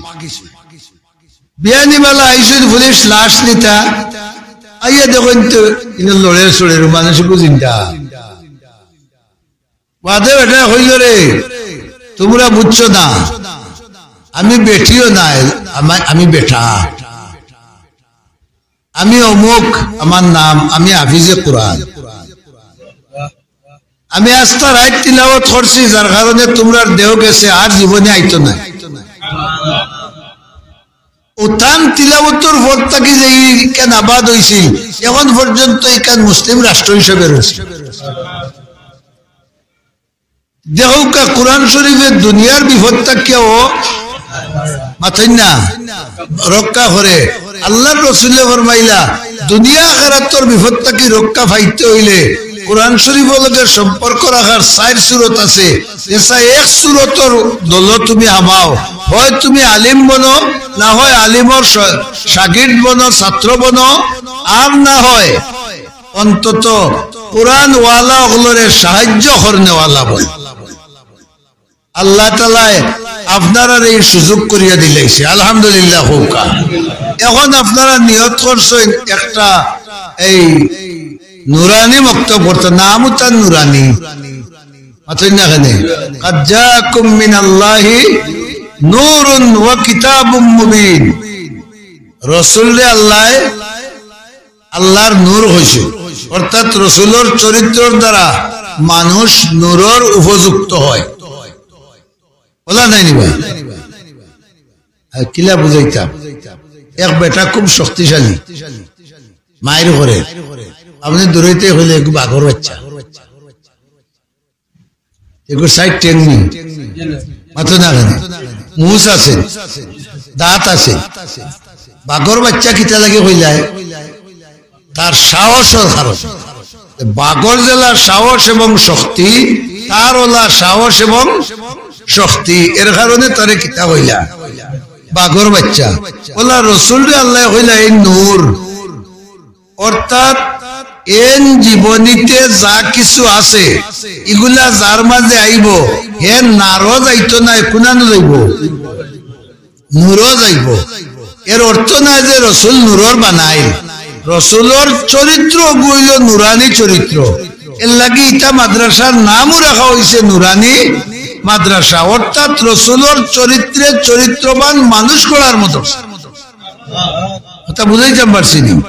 বিয়ানি বালা আইছইন পুলিশ লাশ নিতা, আইয়া দেখইন তো ইনো লড়ের চড়ের মানুষ জিন্দা। বাদে বেটায় কইলো, "রে, তুমরা বুঝছো না, আমি বেটিও নায়, আমা-, আমি বেটা।" আমি অমুক, আমার নাম, আমি হাফিজে কোরআন। আমি আস্তা রাইত তিলাওয়াত করছি, যার কারণে তুমরার দেও গেছে, আর জীবনে আইতো না। অউ তান তিলাওয়াতর পর থাকি যে ইখান আবাদ অইছিল, এখন পর্যন্ত ইখান মুসলিম রাষ্ট্র হিসাবে রইছে। দেখউক্কা, কোরআন শরীফে দুনিয়ার বিপদ থাকিয়াও মাতইন না, রক্ষা করে। আল্লাহর রসুলে ফরমাইলা, দুনিয়া আখেরাতর বিপদ থাকি রক্ষা পাইতে অইলে কোরআন শরীফর লগে সম্পর্ক রাখার চাইর সুরত আছে। এছা এক সুরতর দলো তুমি হামাও, হয় তুমি আলিম বনো, না হয় আলিমর স-, শাগির্দ বনো, ছাত্র বনো, আর না হয় অন্তত কোরআনওয়ালা অকলরে সাহায্য করনেওয়ালা বনো। আল্লাহ তাআলায় আপনারারে এই সুযোগ করিয়া দিলাইছে, আলহামদুলিল্লাহ কউক্কা। এখন আপনারা নিয়ত করছইন একটা এই নুরানি মক্তব করতা, নামউ তার নুরানি। মাতইন না কেনে? "কাদ জাআকুম মিনাল্লাহি নূরুন ওয়া কিতাবুম মুবিন।" রসুলরে আল্লায় আল্লাহর নূর কইছে, অর্থাৎ রসুলর চরিত্রর দ্বারা মানুষ নূরর উপযুক্ত হয়। বলা নাই নি বা? আর কিলা বুঝাইতাম, এক বেটা খুব শক্তিশালী, মাইর করে, আপনে দূরাইতে কইলে এগু বাঘর বাইচ্চা। এগুর চাইর ঠেং নি? মাতো না কেনে? মুছ আছে, দাঁত আছে। বাঘর বাইচ্চা কিতা লাগি কইলায়? তার সাহসর কারণে। বাঘর যেলা সাহস এবং শক্তি, তার অলা সাহস এবং শক্তি, এর কারণে তারে কিতা কইলা? বাঘর বাইচ্চা। অলা রসুলরে আল্লায় কইলা, "এই নূর।" অর্থাৎ এন জীবনীতে যা কিছু আছে, ইগুলা যার মাঝে আইবো, হে নারো যাইতো নায়, কুনানো যাইবো? নূরো যাইবো। এর অর্থ নায় যে রসুল নূরর বানাইল। রসুলর চরিত্র অগু অইলো নুরানি চরিত্র। এর লাগি ইতা মাদ্রাসার নামও রাখা অইছে নুরানি মাদ্রাসা, অর্থাৎ রসুলর চরিত্রে চরিত্রবান মানুষ গড়ার মতো। কথা বুঝাইতাম পারছি নি?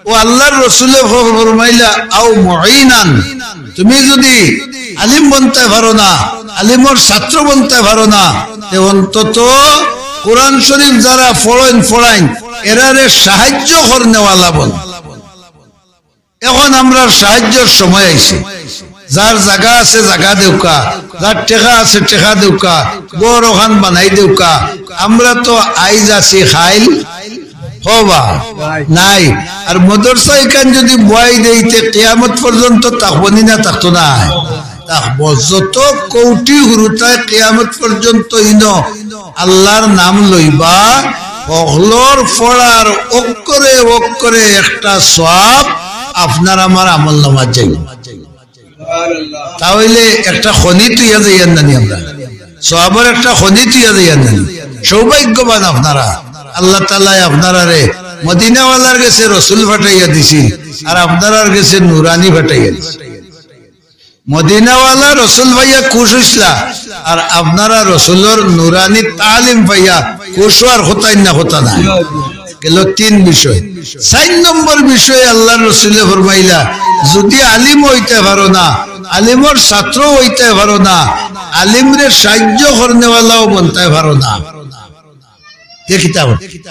ও আল্লাহর রসুলে ফ-, ফরমাইলা, "আও মুঈনান, তুমি যদি আলিম বনতে পারো না, আলিমর ছাত্র বনতে পারো না, তে অন্তত কোরআন শরীফ যারা পড়ইন, পড়াইন, এরারে সাহায্য করনেওয়ালা বন।" এখন আমরার সাহায্যর সময় আইছে। যার জাগা আছে জাগা দেউক্কা, যার টেকা আছে টেকা দেউক্কা, ঘর ওখান বানাই দেউক্কা। আমরা তো আইজ আছি, কাইল হবা নাই। আর মাদ্রাসা ইখান যদি বওয়াই দেই, তে কিয়ামত পর্যন্ত থাকবো নি না থাকতো না? থাকবো। যত কৌটি হুরুতায় কিয়ামত পর্যন্ত ইনো আল্লাহর নাম লইবা, হকলর পড়ার অক্ষরে অক্ষরে একটা সওয়াব আপনার আমার আমল নামাত যাইবো। তাইলে একটা খনি থইয়া যাইয়ার নানি আমরা, সওয়াবর একটা খনি থইয়া যাইয়ার নানি। সৌভাগ্যবান আপনারা, আল্লাহ তাআলায় আপনারারে মদিনাওয়ালার গেছে রসুল পাঠাইয়া দিছিল, আর আপনারার গেছে নুরানি পাঠাইয়া দিছিল। মদিনাওয়ালা রসুল পাইয়া খুশ অইছলা, আর আপনারা রসুলর নুরানি তালিম পাইয়া খুশ অওয়ার কথাই না কথা নাই। গেল তিন বিষয়। চাইর নম্বর বিষয়ে আল্লাহর রসুলে ফরমাইলা, যদি আলিম অইতে পারো না, আলিমর ছাত্র অইতে পারো না, আলিমরে সাহায্য করনেওয়ালাও বনতে পারো না, তে কিতা অইবো?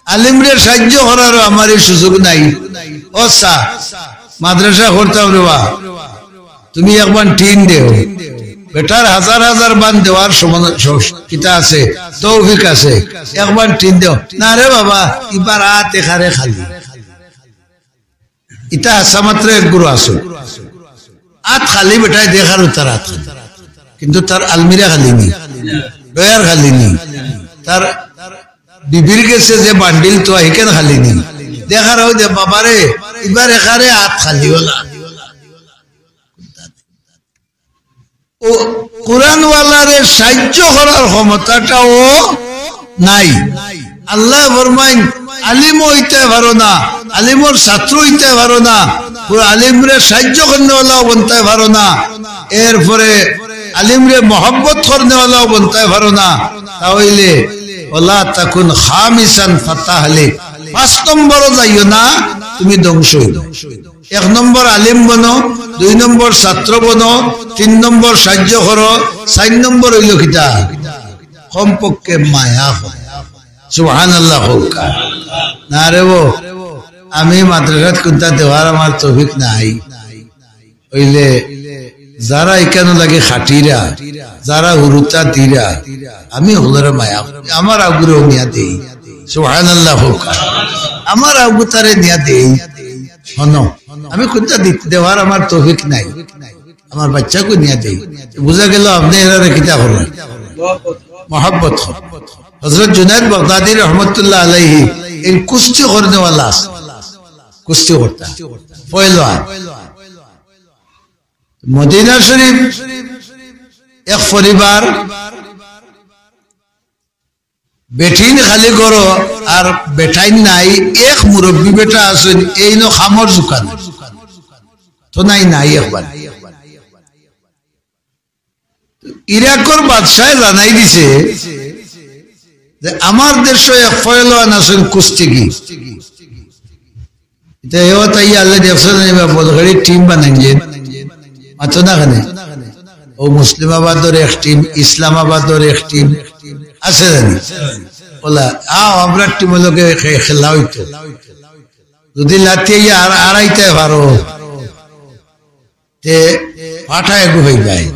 আলিমরে সাহায্য করারও আমার এই সুযোগ নাই। ও সা, মাদ্রাসা করতাম রে বা, তুমি একবার টিন দেও। বেটার হাজার হাজার বান দেওয়ার সমান, স-, কিতা আছে, তৌফিক আছে। একবার টিন দেও। না রে বাবা, ইবার আত এখারে খালি। ইতা হাছা মাত্র এক গুরু আছে। আত খালি বেটায় দেখার উতার আত খালি। কিন্তু তার আলমিরা খালি নি, ডয়ার খালি নি, তার বিবির গেছে যে বান্ডিল তো হিকেন খালি নি। দেখার অউ যে বাবারে, ইবার এখারে আত খালি অলা। ও কোরআনওয়ালারে সাহায্য করার ক্ষমতাটাও নাই। আল্লায় ফরমাইন, আলিম অইতে পারো না, আলিমর ছাত্র অইতে পারো না, পুরা আলিমরে সাহায্য করনেওয়ালাও বনতে পারো না, এরপরে আলিমরে মহব্বত করনেওয়ালাও বনতে পারো না, তাইলে ওয়ালা তাকুন খামিসান ফাতাহলিক, পাঁচ নম্বরও যাইও না, তুমি ধ্বংস অইবে। এক নম্বর আলিম বনো, দুই নম্বর ছাত্র বনো, তিন নম্বর সাহায্য করো, চাইর নম্বর অইলো কিতা? কমপক্ষে মায়া করো। সুবহানাল্লাহ কউক্কা। না রে বা, আমি মাদ্রাসাত কুন্তা দেওয়ার আমার তৌফিক নাই। অইলে যারা ইখানো লাগি খাটিরা, যারা হুরুতা দিরা, আমি হকলরে মায়া করি, আমার আগুরেও নিয়া দেই। সুবহানাল্লাহ কউক্কা। আমার আগুতারে নিয়া দেই। হনো, আমি কুন্তা দি-, দেওয়ার আমার তৌফিক নাই, আমার বাইচ্চাগু নিয়া দেই। বুঝা গেল আপনে এরারে কিতা করইন? মহব্বত করইন। হযরত জুনায়েদ বাগদাদী রহমতুল্লাহ আলাইহি এই কুস্তি করনেওয়ালা আছে, কুস্তি করতা, পয়লওয়ান। মদিনা শরীফ এক পরিবার, বেটিন খালি ঘরো আর বেটাইন নাই, এক মুরব্বি বেটা আছইন, এইনো কামর জুকান তো নাই, নাই একবার। ইরাকর বাদশায় জানাই দিছে যে আমার দেশো এক পয়লওয়ান আছইন কুস্তিগির। ইতা এও তাই আল্লাহ দেখছইন না, এবার বলগাড়ি টিম বানাইলেন। মাতো না কেনে? ও মুসলিমাবাদর এক টিম, ইসলামাবাদর এক টিম আছে জানি। ওলা, আও, আমরার টিমর লগে খে-, খেলা অইতো। যদি লাথি আইয়া আর আড়াইতে পারো, তে ফাটা এগু অইবায়।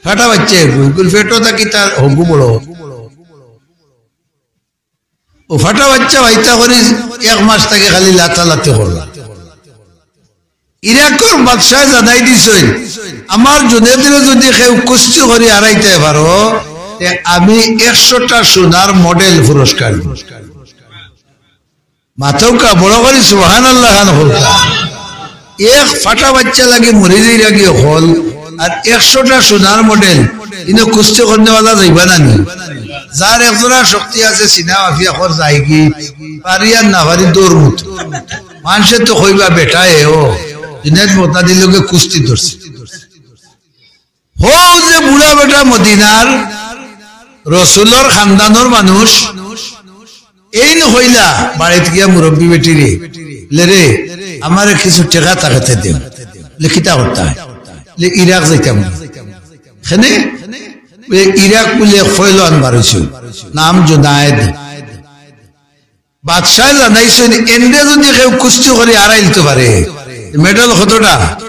ফাটা বাইচ্চা এগু, এগুর পেটো থাকি তার হগু বড়। ও ফাটা বাইচ্চা বাইতা করি এক মাস থাকি খালি লাতালাতি করলা। ইরাকর বাদশায় জানাই দিছইন, আমার জুনেদরে যদি কেউ কুস্তি করি হারাইতে পারো, তে আমি একশোটা সোনার মডেল পুরস্কার দিমু। মাতউক্কা বড় করি সুবহানাল্লাহ খান কউক্কা। এক ফাটা বাইচ্চা লাগি মরি যাইরা গি অকল, আর একশোটা সোনার মডেল, ইনো কুস্তি করনেওয়ালা যাইবা না নি? যার একজোড়া শক্তি আছে, সিনা মাফিয়া কর যায়গি, পারি আর না পারি দৌড় মতো। মানষে তো কইবা, "বেটায় ও জুনেদ বাগদাদির লগে কুস্তি ধরছে।" হউ যে বুড়া বেটা মদিনার, রসুলর খানদানর মানুষ। এইন কইলা বাড়িত গিয়া মুরব্বী বেটিরে, "লে রে, আমারে কিছু টেকা থাকতে দেও।" লে, "কিতা করতায়?" লে, "ইরাক যাইতাম।" কেনে? বুলে, "ইরাক বুলে এক ফয়লওয়ান বার অইছে, নাম জুনায়েদ।" বাদশায় জানাইছইন, এনরে যুদি কেউ কুস্তি করি হারাইলতো পারে, মেডেল কতটা?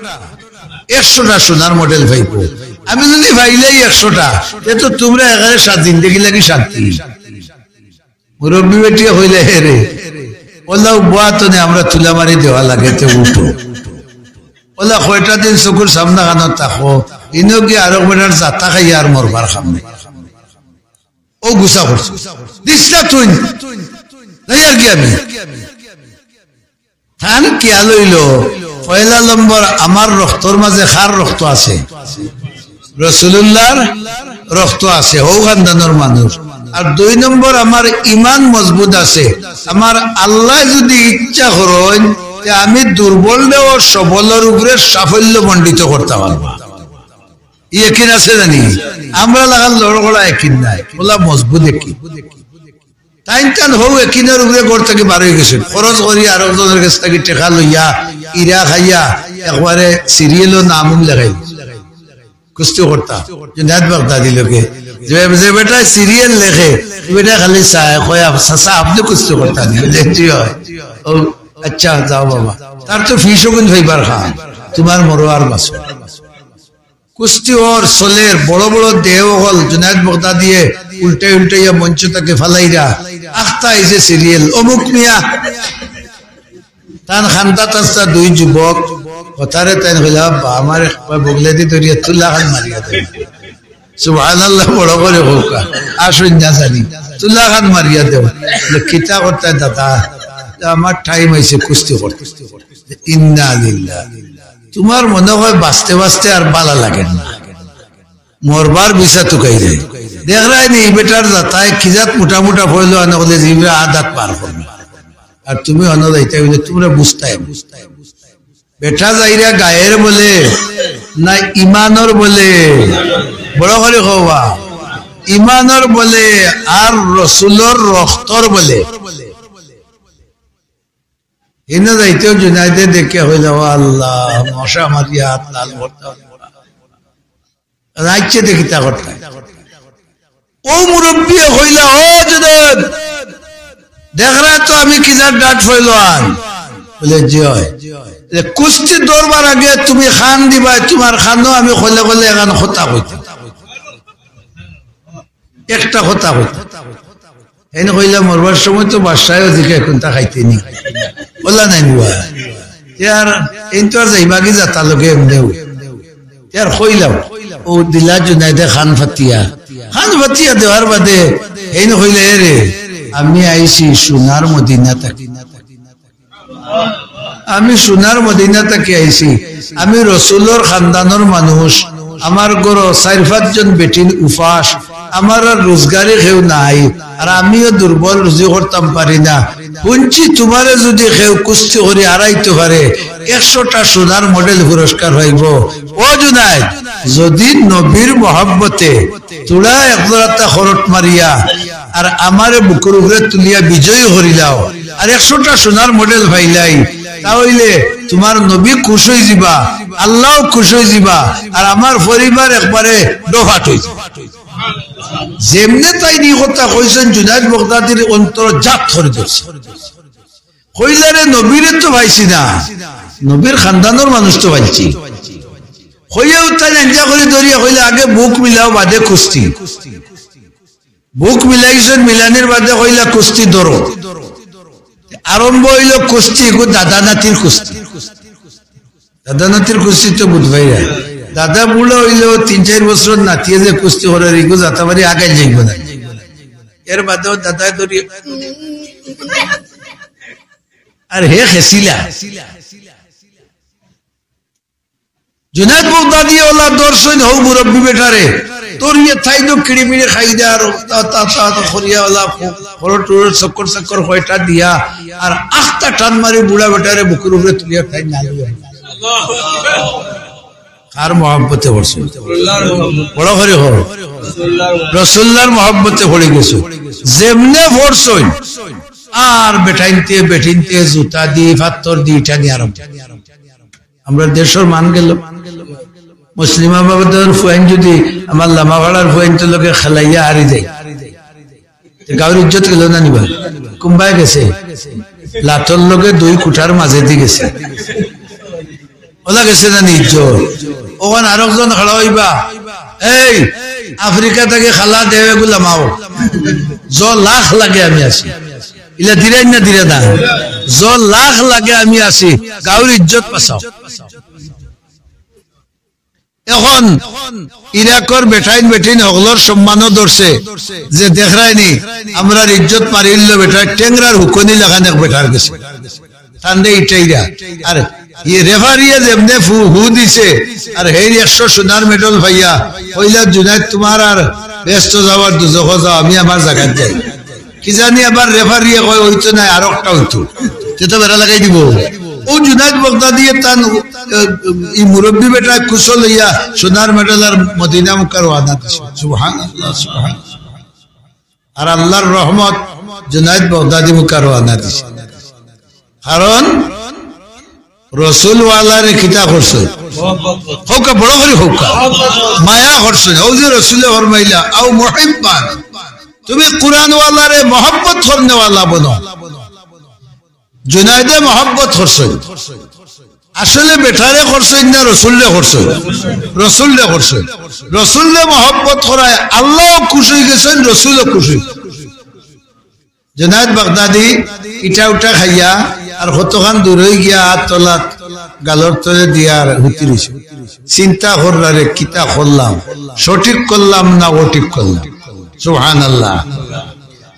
একশোটা সোনার মেডেল পাইবো। আমি যুদি পাইলাই একশোটা, তে তো তুমরা একেবারে সাত জিন্দেগি লাগি শান্তি। মুরব্বী বেটিয়ে কইলা, "হে রে, অলাউ বওয়া তো নে, আমরা তুলা মারি দেওয়া লাগে, তে উঠো।" অলা কয়টা দিন চকুর সামনে খানো থাকো, ইনো গিয়া আরক বেটার জাতা খাইয়া আর মরবার কাম নাই। অউ গুছা করছে। দিস না তুই। যাইয়ার গি আমি। তান খিয়াল অইলো, পয়লা নম্বর আমার রক্তর মাঝে কার রক্ত আছে? রসুলুল্লাহর রক্ত আছে, হউ খানদানর মানুষ। আর দুই নম্বর আমার ইমান মজবুত আছে। আমার আল্লায় যুদি ইচ্ছা করইন, তে আমি দুর্বলরেও সবলর উপরে সাফল্য মণ্ডিত করতা পারবা। ই একিন আছে জানি? আমরা লাখান লড়গড়া একিন নায়, অলা মজবুত একিন। তাইন তান হউ একিনর উপরে ঘর থাকি বার অইগেছইন, খরচ করি আরক জনর গেছ থাকি টেকা লইয়া, ইরা খাইয়া, একবারে সিরিয়ালো নাম উম লেখাইল। কুস্তি করতা, জুনায়েদ বাগদাদি লগে। যে, যে বেটায় সিরিয়াল লেখে, ই বেটায় খালি চায়, কয়, "আপ-, চাচা, আপনে কুস্তি করতা নি?" বুলে, "জি অয়।" "ও, আচ্ছা, যাও বাবা।" তার তো ফিস অগুন পাইবার খান, তুমার মরো আর বাঁচো। কুস্তি অর চলের, বড় বড় দেহ অকল জুনায়েদ বাগদাদিয়ে উল্টাই উল্টাইয়া মঞ্চ থাকি ফালাইরা, আখতা আইছে সিরিয়াল, অমুক মিয়া। তান খান্দাত আছলা দুই যুবক, হতারে তাইন কইলা, "আব্বা, আমারে একবার বগলেদি ধরিয়া তুলা খান মারিয়া দেও।" সুবহানাল্লাহ, বড় করি কউক্কা, আর শুনিয়া জানি, "তুলা খান মারিয়া দেও।" বলে, "কিতা করতায় দাদা?" বলে, "আমার টাইম অইছে কুস্তি করতে।" ইন্না লিল্লাহ। তুমার মনো অয় বাঁচতে বাঁচতে আর ভালা লাগের না, মরবার বিছা তুকাইরে। দেখরায় নি, ই বেটার জাতায় কি জাত মোটা মোটা পয়লওয়ান অকলে জিবরা আদাত পার করইন। আর তুমি অনো যাইতায় অইলে তুমরা বুঝতায় না। বেটা যাইরা গায়ের বলে না ইমানর বলে? বড় করি কওবা, ইমানর বলে আর রসুলর রক্তর বলে। ইনো যাইতেউ জুনায়েদে দেখিয়া কইলা, "ও আল্লাহ, মশা মারিয়া আত লাল করতা।" রাইতছে দেখি তা করতা। অউ মুরব্বিয়ে কইলা, "ও জুনায়েদ, দেখরায় তো আমি কি জাত ডাট পয়লওয়ান?" বলে, "জি অয়।" বলে, "কুস্তি ধরবার আগে তুমি কান দিবায়, তুমার কানো আমি কলে কলে এখান কথা কইতাম।" একটা কথা কইতাম। এইন কইলা, "মরবার সময় তো বাদশায়ও জিকায় কুন্তা খাইতে নি।" বলা নাই নি বা? তে আর এইন তো আর যাইবা কি জাতার লগে এমনেউ। তে আর কইলাম, অউ দিলা জুনায়েদে কান ফাতিয়া। কান ফাতিয়া দেওয়ার বাদে এইন কইলা, "এ রে, আমি আইছি সোনার মদিনা থাকি।" আমি সোনার মদিনা থাকি আইছি, আমি রসুলর খানদানর মানুষ, আমার ঘরো চাইর পাঁচজন বেটিন উপাস, আমার আর রোজগারি কেউ নাই, আর আমিও দুর্বল, রুজি করতাম পারি না। হুনছি তুমারে যুদি কেউ কুস্তি করি হারাইতো পারে, একশোটা সোনার মেডেল পুরস্কার পাইবো। ও জুনায়েদ, যুদি নবীর মহব্বতে তুরা এক জোড়াতা খরট মারিয়া আর আমারে বুকুর উপরে তুলিয়া বিজয়ী করিলাও, আর একশোটা সোনার মেডেল পাইলাই, তা অইলে তুমার নবী খুশ অইযিবা, আল্লাও খুশ অইযিবা, আর আমার পরিবার একবারে ডোফাট অইযিবা। যেমনে তাইন ই কথা কইছইন, জুনায়েদ বাগদাদির অন্তর জাত করি ধরছে। কইলা, "রে, নবীরে তো পাইছি না, নবীর খানদানর মানুষ তো পাইছি।" কইয়াউ তাইন আঞ্জা করি ধরিয়া কইলা, "আগে বুক মিলাও, বাদে কুস্তি।" বুক মিলাইছইন, মিলানির বাদে কইলা, "কুস্তি ধরো।" আরম্ভ অইলো কুস্তি, ইগু দাদা নাতির কুস্তি। দাদা নাতির কুস্তি তো বুঝবাই না। দাদা বুড়া অইলো, তিন চাইর বছর নাতিয়ে যে কুস্তি করের, ইগু জাতাবাড়ি আগাই যাইবো না। এর বাদেও দাদায় ধরি, আর হে খেছিলা। জুনায়েদ বাগদাদি অলা ধরছইন হউ মুরব্বি বেটারে, ধরিয়া তাইন কিড়িমিড়ি খাই দেয় আর তা, তা, তা, তা করিয়া অলা খরট টরট চক্কর চক্কর কয়টা দিয়া, আর আখতা টান মারি বুড়া বেটারে বুকুর উপরে তুলিয়া তাইন নালিয়া। কার মহব্বতে পড়ছে? বড় করি কও। রসুল্লার মহব্বতে পড়ি গেছইন। যেমনে পড়ছইন, আর বেটাইন্তে বেটিন্তে জুতা দি, পাত্তর দি, ইটা নিয়া আরম্ভ। আমরার দেশর মান গেল। মুসলিমাবাদর ফুয়াইন যুদি আমার লামাপাড়ার ফুয়াইন্তর লগে খেলাইয়া হারি যায়, তে গাঁওর ইজ্জত গেল না নি বা? কুনবায় গেছে? লাতর লগে দুই কুঠার মাজেদি গেছে। অলা গেছে না নি ইজ্জত? অখন আরকজন খাড়া অইবা, "এই, আফ্রিকা থাকি খালা দেও এগু লামাও। য লাখ লাগে আমি আছি।" ইলা দিরাইন না দিরা না? "য লাখ লাগে আমি আছি, গাঁওর ইজ্জত বাচাও।" অখন ইরাকর বেটাইন বেটিন হকলর সম্মানও ধরছে, যে দেখরায়নি, আমরার ইজ্জত পারিল্লো বেটায় টেংরার হুকনি লাখান এক বেটার গেছে। তানরে ইটাইরা। আর ই রেফারিয়ে যেমনে ফু-, হু দিছে, আর হেই একশো সোনার মেডেল পাইয়া, কইলা, "জুনাইদ, তুমার আর বেহেস্তো যাওয়ার দুজখো যাও, আমি আমার জাগাত যাই।" কি জানি আবার রেফারিয়ে কয়, "অইতো নায়, আরকটা অইতো।" তে তো বেড়া লাগাই দিবো। অউ জুনাইদ বগদাদিয়ে তান, এ, ই মুরব্বি বেটায় কুশো লইয়া সোনার মেডেল আর মদিনা মুখা রওয়ানা দিছে। সুবহানাল্লাহ, সুবহানাল্লাহ। আর আল্লার রহমত জুনাইদ বগদাদি মুখা রওয়ানা দিছে। কারণ রসুলওয়ালারে কিতা করছে? কউক্কা, বড় করি কউক্কা। মায়া করছে। অউ যে রসুলে ফরমাইলা, "আও মুহিব্বান", তুমি কুরআনওয়ালারে মহব্বত করনেওয়ালা বনো। জুনাইদে মহব্বত করছে। আসলে বেটারে করছে না রসুলরে করছে? রসুলরে করছে। রসুলরে মহব্বত করায় আল্লাও খুশ অইগেছইন, রসুলও খুশ অইগেছইন। জুনায়েদ বাগদাদি ইটা উটা খাইয়া আর কতখান দূর অই গিয়া আত তলাত গালর তলে দিয়া আর হুতি রইছে। চিন্তা কররা রে, কিতা করলাম, সঠিক করলাম না অঠিক করলাম? সুবহানাল্লাহ।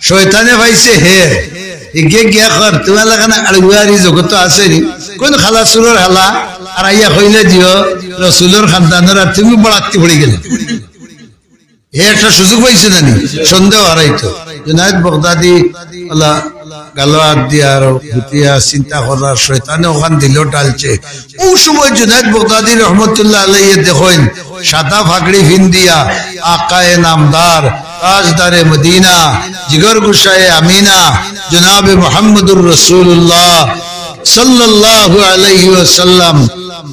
শয়তানে পাইছে হে, ইগে গিয়া কর, তুমার লাখান আড়ুয়ারি জগত আছে নি? কোন খালা সুরর হালা? আর আইয়া কইলে দিও, রসুলর খানদানর আর তুমি বড়াত্তি পড়ি গেলে। হে একটা সুযোগ পাইছে জানি, সন্দেহ হারাইতো। জুনায়েদ বাগদাদি আল্লাহ গালো হাত দিয়া আর হুতিয়া চিন্তা করার শয়তানে ওখান দিল ডালছে। ও সময় জুনায়েদ বাগদাদি রহমতুল্লাহ আলাইহি দেখইন, সাদা ফাগড়ি ফিন্দিয়া, আকায়ে নামদার, তাজদারে মদিনা, জিগর গুশায়ে আমিনা, জনাবে মুহাম্মদুর রাসূলুল্লাহ সাল্লাল্লাহু আলাইহি ওয়াসাল্লাম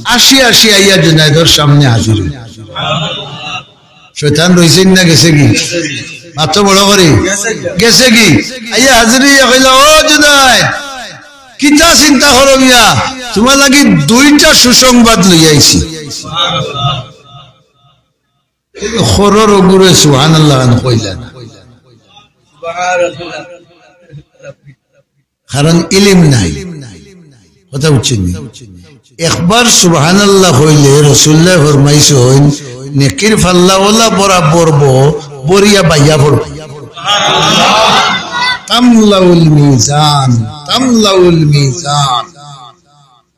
আসি আসি আইয়া জুনায়েদর সামনে হাজির অইল। শয়তান রইছে না গেছে গি? মাত বড় করি। গেছে গি? আইয়া হাজির অইয়া কইলা, "ও জুনায়েদ, কিতা চিন্তা করো মিয়া? তুমার লাগি দুইটা সুসংবাদ লইয়া আইছি।" খরর ওগুরে সুবহানাল্লাহ খান কইলা না। কারণ ইলিম নাই। কথা বুঝছইন নি? একবার সুবহানাল্লাহ কইলে রসুলুল্লায় ফরমাইছইন, নেকির ফাল্লা ওলা বরাবর ব-, বরিয়া বাইয়া পড়বো। তামলাউল মিজান, তামলাউল মিজান।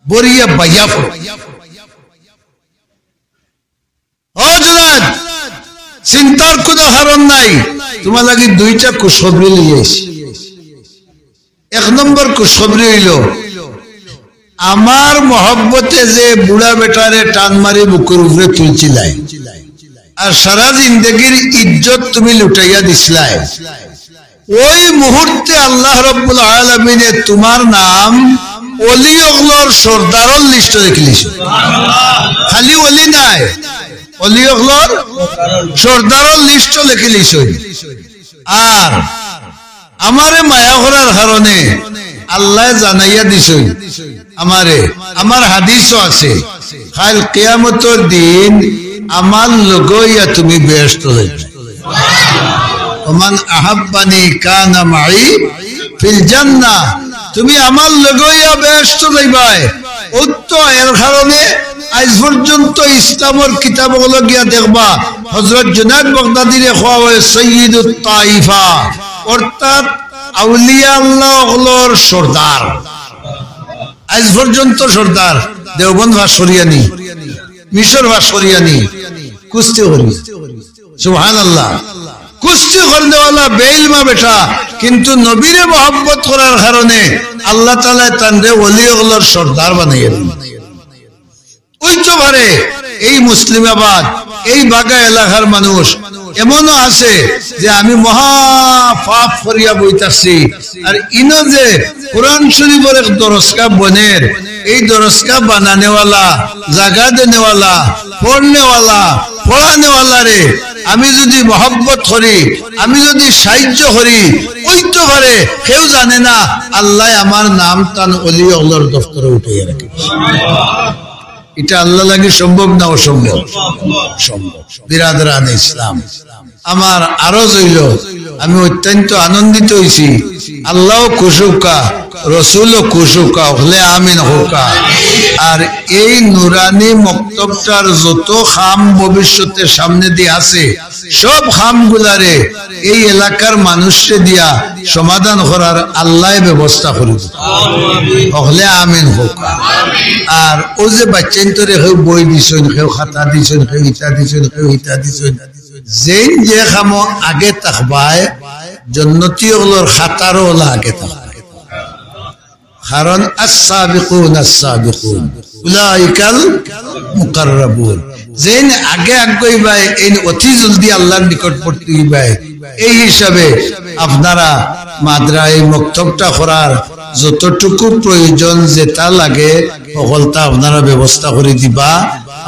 বরিয়া বাইয়া পড়বো। ও জুনায়েদ, চিন্তার কুনু কারণ নাই, তুমার লাগি দুইটা খুশখবরি লইয়া আইছি। এক নম্বর খুশখবরি অইলো, আমার মহব্বতে যে বুড়া বেটারে টান মারি বুকুর উপরে তুলছিলায়, আর সারা জিন্দেগির ইজ্জত তুমি লুটাইয়া দিছলায়, ওই মুহূর্তে আল্লাহ রাব্বুল আলামিনে তুমার নাম অলি অকলর সর্দারর লিস্টো লেখিলিছইন। খালি অলি নায়, অলি অকলর সর্দারর লিস্টো লেখিলিছইন। আর আমারে মায়া করার কারণে আল্লায় জানাইয়া দিছইন আমারে, আমার হাদিসও আছে, কাইল কিয়ামতর দিন আমার লগে অইয়া তুমি বেহেস্তো যাইবায়। ওমান আহাব্বানি কানা মাই ফিল জান্নাহ, তুমি আমার লগে অইয়া বেহেস্তো যাইবায়। অউ তো এর কারণে আইজ পর্যন্ত ইসলামর কিতাব অকলো গিয়া দেখবা, হযরত জুনায়েদ বাগদাদিরে কওয়া অয় সাইয়্যিদুত তাইফা, অর্থাৎ আউলিয়া আল্লাহ অকলর সর্দার। আইজ পর্যন্ত সর্দার, দেওবন্দ পাশ করিয়া নি, মিশর পাশ করিয়া নি, কুস্তি করিয়া। সুবহানাল্লাহ। কুস্তি করনেওয়ালা বেইলমা বেটা, কিন্তু নবীরে মহব্বত করার কারণে আল্লাহ তাআলায় তানরে অলি অকলর সর্দার বানাইয়া দিলা। অইতো পারে এই মুসলিমাবাদ, এই বাগা এলাকার মানুষ এমনও আছে যে আমি মহা পাপ করিয়া বই থাকছি, আর ইনো যে কোরআন শরীফর এক দরসগাহ বনের, এই দরসগাহ বানানেওয়ালা, জাগা দেনেওয়ালা, পড়নেওয়ালা, পড়ানেওয়ালারে আমি যদি মহব্বত করি, আমি যদি সাহায্য করি, অইতো পারে কেউ জানে না, আল্লায় আমার নাম তান অলি অকলর দফতরো উঠাইয়া রাখি। ইটা আল্লার লাগি সম্ভব না অসম্ভব? সম্ভব। বিরাদরানে ইসলাম, আমার আরজ অইলো, আমি অত্যন্ত আনন্দিত অইছি। আল্লাও খুশ অউক্কা, রসুলও খুশ অউক্কা, অকলে আমিন কউক্কা। আর এই নুরানি মক্তবটার যত কাম ভবিষ্যতে সামনেদি আছে, সব কামগুলারে এই এলাকার মানুষরে দিয়া সমাধান করার আল্লায় ব্যবস্থা করি দিতা। অকলে আমিন কউক্কা। আর অউ যে বাইচ্চাইন্তরে কেউ বই দিছইন, কেউ খাতা দিছইন, কেউ ইতা দিছইন, কেউ ইতা দিছইন, যেইন যে কামো আগে থাকবায়, জন্নতি অকলর কাতারো অলা আগে থাকবায়। কারণ আস-সাবিকুন আস-সাবিকুন উলাইকাল মুকাররাবুন। যেইন আগে আগুয়াইবায়, এইন অতি জলদি আল্লার নিকটবর্তী অইবায়। এই হিসাবে আপনারা মাদ্রা-, এই মক্তবটা করার যতটুকু প্রয়োজন, যেটা লাগে, হকলতা আপনারা ব্যবস্থা করি দিবা।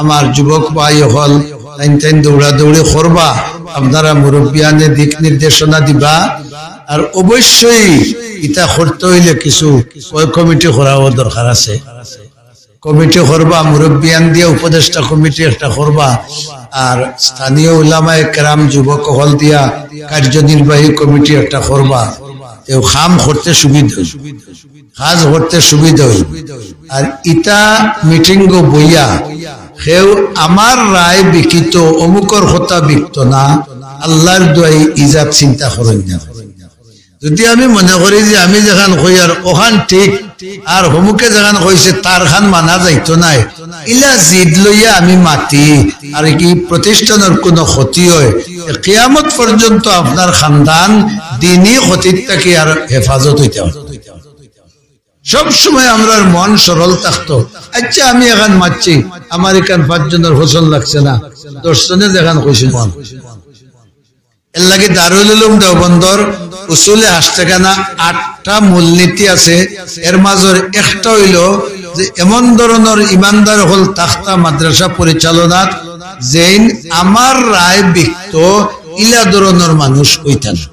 আমার যুবক ভাই অকল তাইন তাইন দৌড়াদৌড়ি করবা, আপনারা মুরব্বিয়ানে দিক নির্দেশনা দিবা। আর অবশ্যই ইতা করতে অইলে কিছু ওই কমিটি করাও দরকার আছে। কমিটি করবা, মুরব্বিয়ান দিয়া উপদেষ্টা কমিটি একটা করবা, আর স্থানীয় উলামায়ে কেরাম যুবক অকল দিয়া কার্যনির্বাহী কমিটি একটা করবা। তেউ কাম করতে সুবিধা অইবো, কাজ করতে সুবিধা অইবো। আর ইতা মিটিংও বইয়া কেউ আমার রায় বিকিত, অমুকর কথা বিকত না, আল্লার দোয়াই ইজাত চিন্তা করইন না। যদি আমি মনে করি যে আমি যেখান কই আর অখান ঠিক, আর হমুকে যেখান কইছে তার খান মানা যাইতো নায়, ইলা জিদ লইয়া আমি মাতি, আর কি প্রতিষ্ঠানর কোনো ক্ষতি হয়, কিয়ামত পর্যন্ত আপনার খানদান দিনই ক্ষতির থাকি আর হেফাজত অইতে পারতো। সব সময় আমরার মন সরল থাকতো। আচ্ছা, আমি এখান মাতছি, আমার এখান পাঁচজনর পছন্দ লাগছে না, দশ জনে যেখান কইছে মন। এর লাগি দারুল উলুম দেওবন্দর উসুলে আশতেকানা আটটা মূলনীতি আছে। এর মাজর একটা অইলো যে এমন ধরনর ইমানদার অকল থাকতা মাদ্রাসা পরিচালনাত, যেইন আমার রায় বিকত ইলা ধরনর মানুষ অইতা না।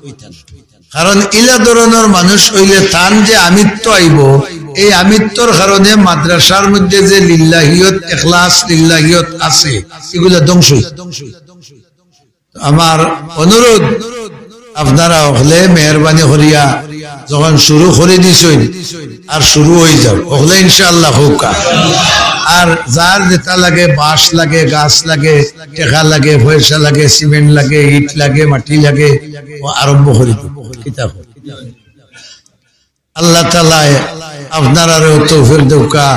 কারণ ইলা ধরনর মানুষ অইলে তান যে আমিত্ব আইবো, এই আমিত্বর কারণে মাদ্রাসার মধ্যে যে লিল্লাহিয়ত, এখলাস লিল্লাহিয়ত আছে, এগুলা ধ্বংস অইবো। আমার অনুরোধ, আপনারা হকলে মেহেরবানি করিয়া যখন শুরু করি দিছইন, আর শুরু অই যাউক, হকলে ইনশাআল্লাহ কউক্কা। আর যার যেটা লাগে, বাঁশ লাগে, গাছ লাগে, টেকা লাগে, পয়সা লাগে, সিমেন্ট লাগে, ইট লাগে, মাটি লাগে, ও আরম্ভ করি দিউক। কিতা কও? আল্লাহ তাআলায় আপনারারেও তৌফিক দেউক্কা।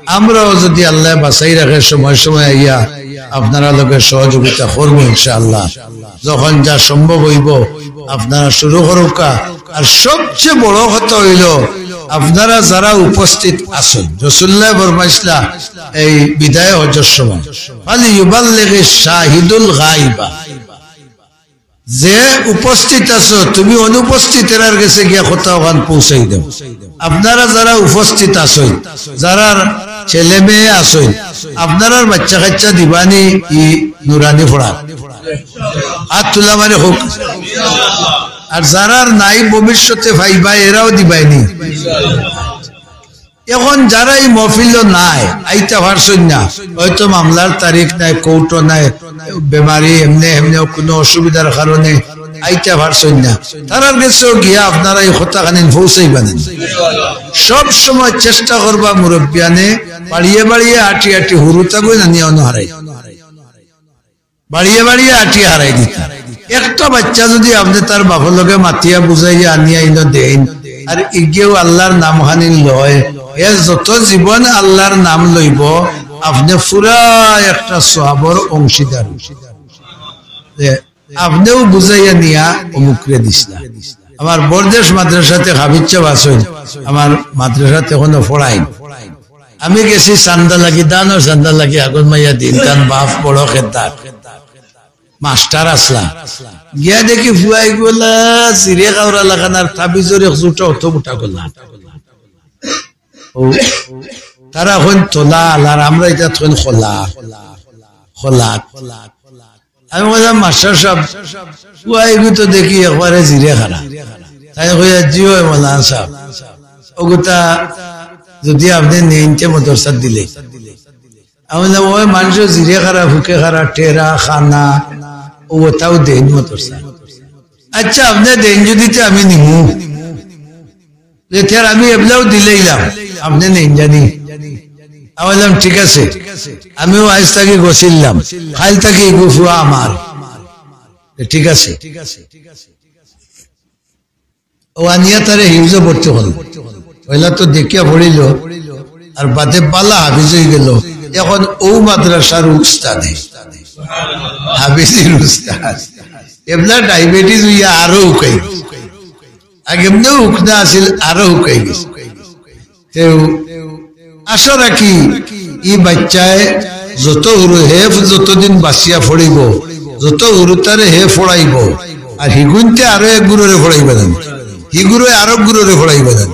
আমরাও যদি আল্লায় বাঁচাই রাখে, সময় সময় আইয়া আপনারার লগে সহযোগিতা করমু ইনশাআল্লাহ। যখন যা সম্ভব অইবো, আপনারা শুরু করউক্কা। আর সবচেয়ে বড় কথা অইলো, আপনারা যারা উপস্থিত আছইন, রাসুলুল্লায় ফরমাইছলা, এই বিদায় হজর সময়, "ফালইউবাল্লিগিশ শাহিদুল গাইবা।" যে উপস্থিত আছো, তুমি অনুপস্থিত এরার গেছে গিয়া কথা অখান পৌঁছাই দেও। আপনারা যারা উপস্থিত আছইন, যারার ছেলে মেয়ে আছইন, আপনারার বাচ্চা কাচ্চা দিবানি ই নুরানি পড়া, হাত তুলা মারি কউক। আর যারার নাই, ভবিষ্যতে পাইবা, এরাও দিবাইনি। এখন যারা ই মহফিলো নাই, আইতা পারছইন না, হয়তো মামলার তারিখ নাই, কোর্টও নাই, বেমারি, এমনে এমনে কোনো অসুবিধার কারণে আইতা পারছইন না, তারার গেছেও গিয়া আপনারা ই কথাখানিন পৌঁছাইবানি। সব সময় চেষ্টা করবা মুরব্বিয়ানে বাড়িয়ে বাড়িয়ে আটি আটি হুরুতাগুইন আনিয়া অনো হারাই। বাড়িয়ে বাড়িয়ে আটিয়া হারাই দিতা। একটা বাচ্চা যদি আপনে তার বাপর লগে মাতিয়া বুঝাইয়া আনিয়া ইনো দেইন, আর ইগিয়েও আল্লার নাম খানি লয়, এ যত জীবন আল্লার নাম লইবো, আপনে পুরা একটা সওয়াবর অংশীদার। এ, আপনেও বুঝাইয়া নিয়া অমুকরে দিছলা। আমার বরদেশ মাদ্রাসাতে হাফিজ সাব আছইন, আমার মাদ্রাসাতে এখনো পড়াইন। আমি গেছি চান্দা লাগি, দানর চান্দা লাগি, আগর মাইয়া দিন, তান বাপ বড় খেদ্দার। মাস্টার আছলা। গিয়া দেখি ফুয়া ইগুলা জিরে খাওরা লাখান আর তাবিজর এক জুটা অত মোটা করলা। ও, তারা কইন তোলা আলার, আমরা ইটা কইন খোলা। খোলা। আমি কইলাম, "মাস্টার সাব, ফুয়া ইগু তো দেখি একবারে জিরে খারা।" তাইন কইয়া, "জি অয় মৌলানা সাব, অগুতা যদি আপনে নেইন তে মাদ্রাসাত দিলে।" আমি কইলাম, "অয় মানষর জিরে খারা, ফুকে খারা, টেরা, খানা, অউ অতাও দেইন মাদ্রাসাত।" "আচ্ছা, আপনে দেইন যদি তে আমি নিমু।" যে, "তে আমি এবলাউ দিলাইলাম, আপনে নেইন জানি।" আমি কইলাম, "ঠিক আছে, আমিও আইজ থাকি গছিলাম, কাইল থাকি ইগু ফুয়া আমার।" যে, "ঠিক আছে।" অউ আনিয়া তারে হিফজো ভর্তি করলো। পয়লা তো দেখিয়া পড়িল, আর বাদে বালা হাফিজ অইগেল। এখন অউ মাদ্রাসার উস্তাদে, হাফিজর উস্তাদ। এবলা ডায়াবেটিস অইয়া আরো হুকাই গেছে। আগে এমনেউ হুকনা আছিল, আরো হুকাই গেছে। তেউ আশা রাখি, ই বাইচ্চায় যত হুরু হে যতদিন বাচিয়া পড়িব, যত হুরুতারে হে পড়াইব, আর হিগুইন্তে আরো এক গুরুরে পড়াইবা না, হিগুরু আরো গুরুরে পড়াইবা না।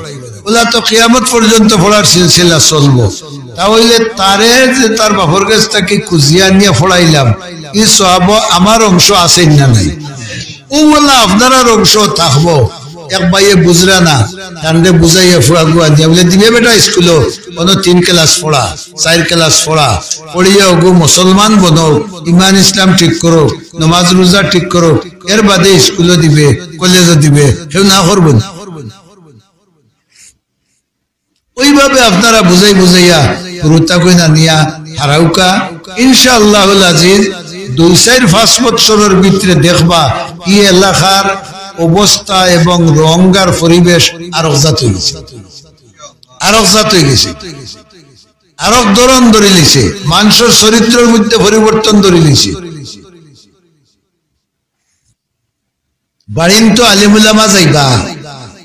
অলা তো কিয়ামত পর্যন্ত পড়ার সিলসিলা চলব। তা অইলে তারে যে তার বাপর গেছ থাকি খুজিয়া আনিয়া পড়াইলাম, ই সওয়াব আমার অংশ আছে না নাই? অউ অলা আপনারার অংশ থাকব। এক ভাইয়ে বুঝরা না, তানরে বুঝাইয়া ফুয়াগু আনিয়া বলে, "দিবে বেটা স্কুলো, অনো তিন ক্লাস পড়া, চাইর ক্লাস পড়া, পড়িয়া অগু মুসলমান বনউক, ইমান ইসলাম ঠিক করউক, নমাজ রোজা ঠিক করউক, এর বাদে স্কুলো দিবে, কলেজো দিবে, কেউ না করবো না।" অইভাবে আপনারা বুঝাই বুঝাইয়া হুরুতা কইন আনিয়া হারাউক্কা। ইনশাআল্লাহুল আজিজ, দুই, চাইর, পাঁচ বছরর ভিতরে দেখবা ই এলাকার অবস্থা এবং রং আর পরিবেশ আরক জাত অইগেছে, আরক জাত অইগেছে, আরক ধরন ধরিলিছে, মানষর চরিত্রর মধ্যে পরিবর্তন ধরিলিছে। বাড়িন তো আলিম উলামা যাইবা,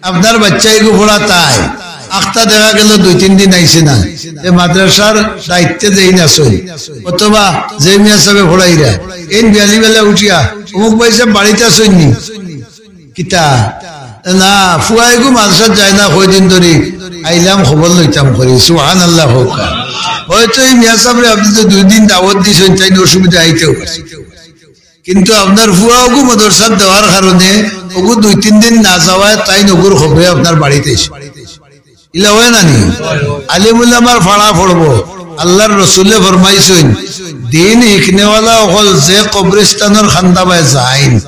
আপনার বাইচ্চা ইগু পড়া তাই, আখতা দেখা গেল দুই তিন দিন আইছে না, তে মাদ্রাসার দায়িত্বে যেইন আছইন, অথবা যে মিয়া সাবে পড়াইরা, এইন বিয়ালি বেলা উঠিয়া, "অমুক ভাইসাব বাড়িত আছইন নি?" "কিতা?" "না, ফুয়া ইগু মাদ্রাসাত যায় না, কয়দিন ধরি আইলাম, খবর লইতাম করি।" সুবহানাল্লাহ কউক্কা। হয়তো ই মিয়া সাবরে আপনে তো দুই দিন দাওয়াত দিছইন, তাইন অসুবিধা আইতেও পারে। কিন্তু আপনার ফুয়া অগু মাদ্রাসাত দেওয়ার কারণে অগু দুই তিন দিন না যাওয়ায় তাইন অগুর খবরে আপনার বাড়িত আইছে। ইলা অয় না নি? আলিম উলামার ফাড়া পড়ব। আল্লার রসুলে ফরমাইছইন, দিন হিকনেওয়ালা অকল যে কবরিস্তানর কান্দাবায় যাইন,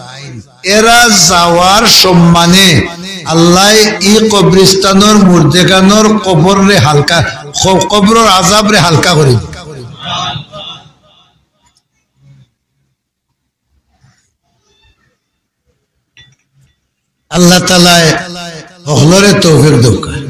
এরা যাওয়ার সম্মানে আল্লায় ই কবরিস্তানর মুর্দেগানর কবররে হালকা, ক-, কবরর আজাবরে হালকা করি দিবা। আল্লাহ তাআলায় হকলরে তৌফিক দেউক্কা।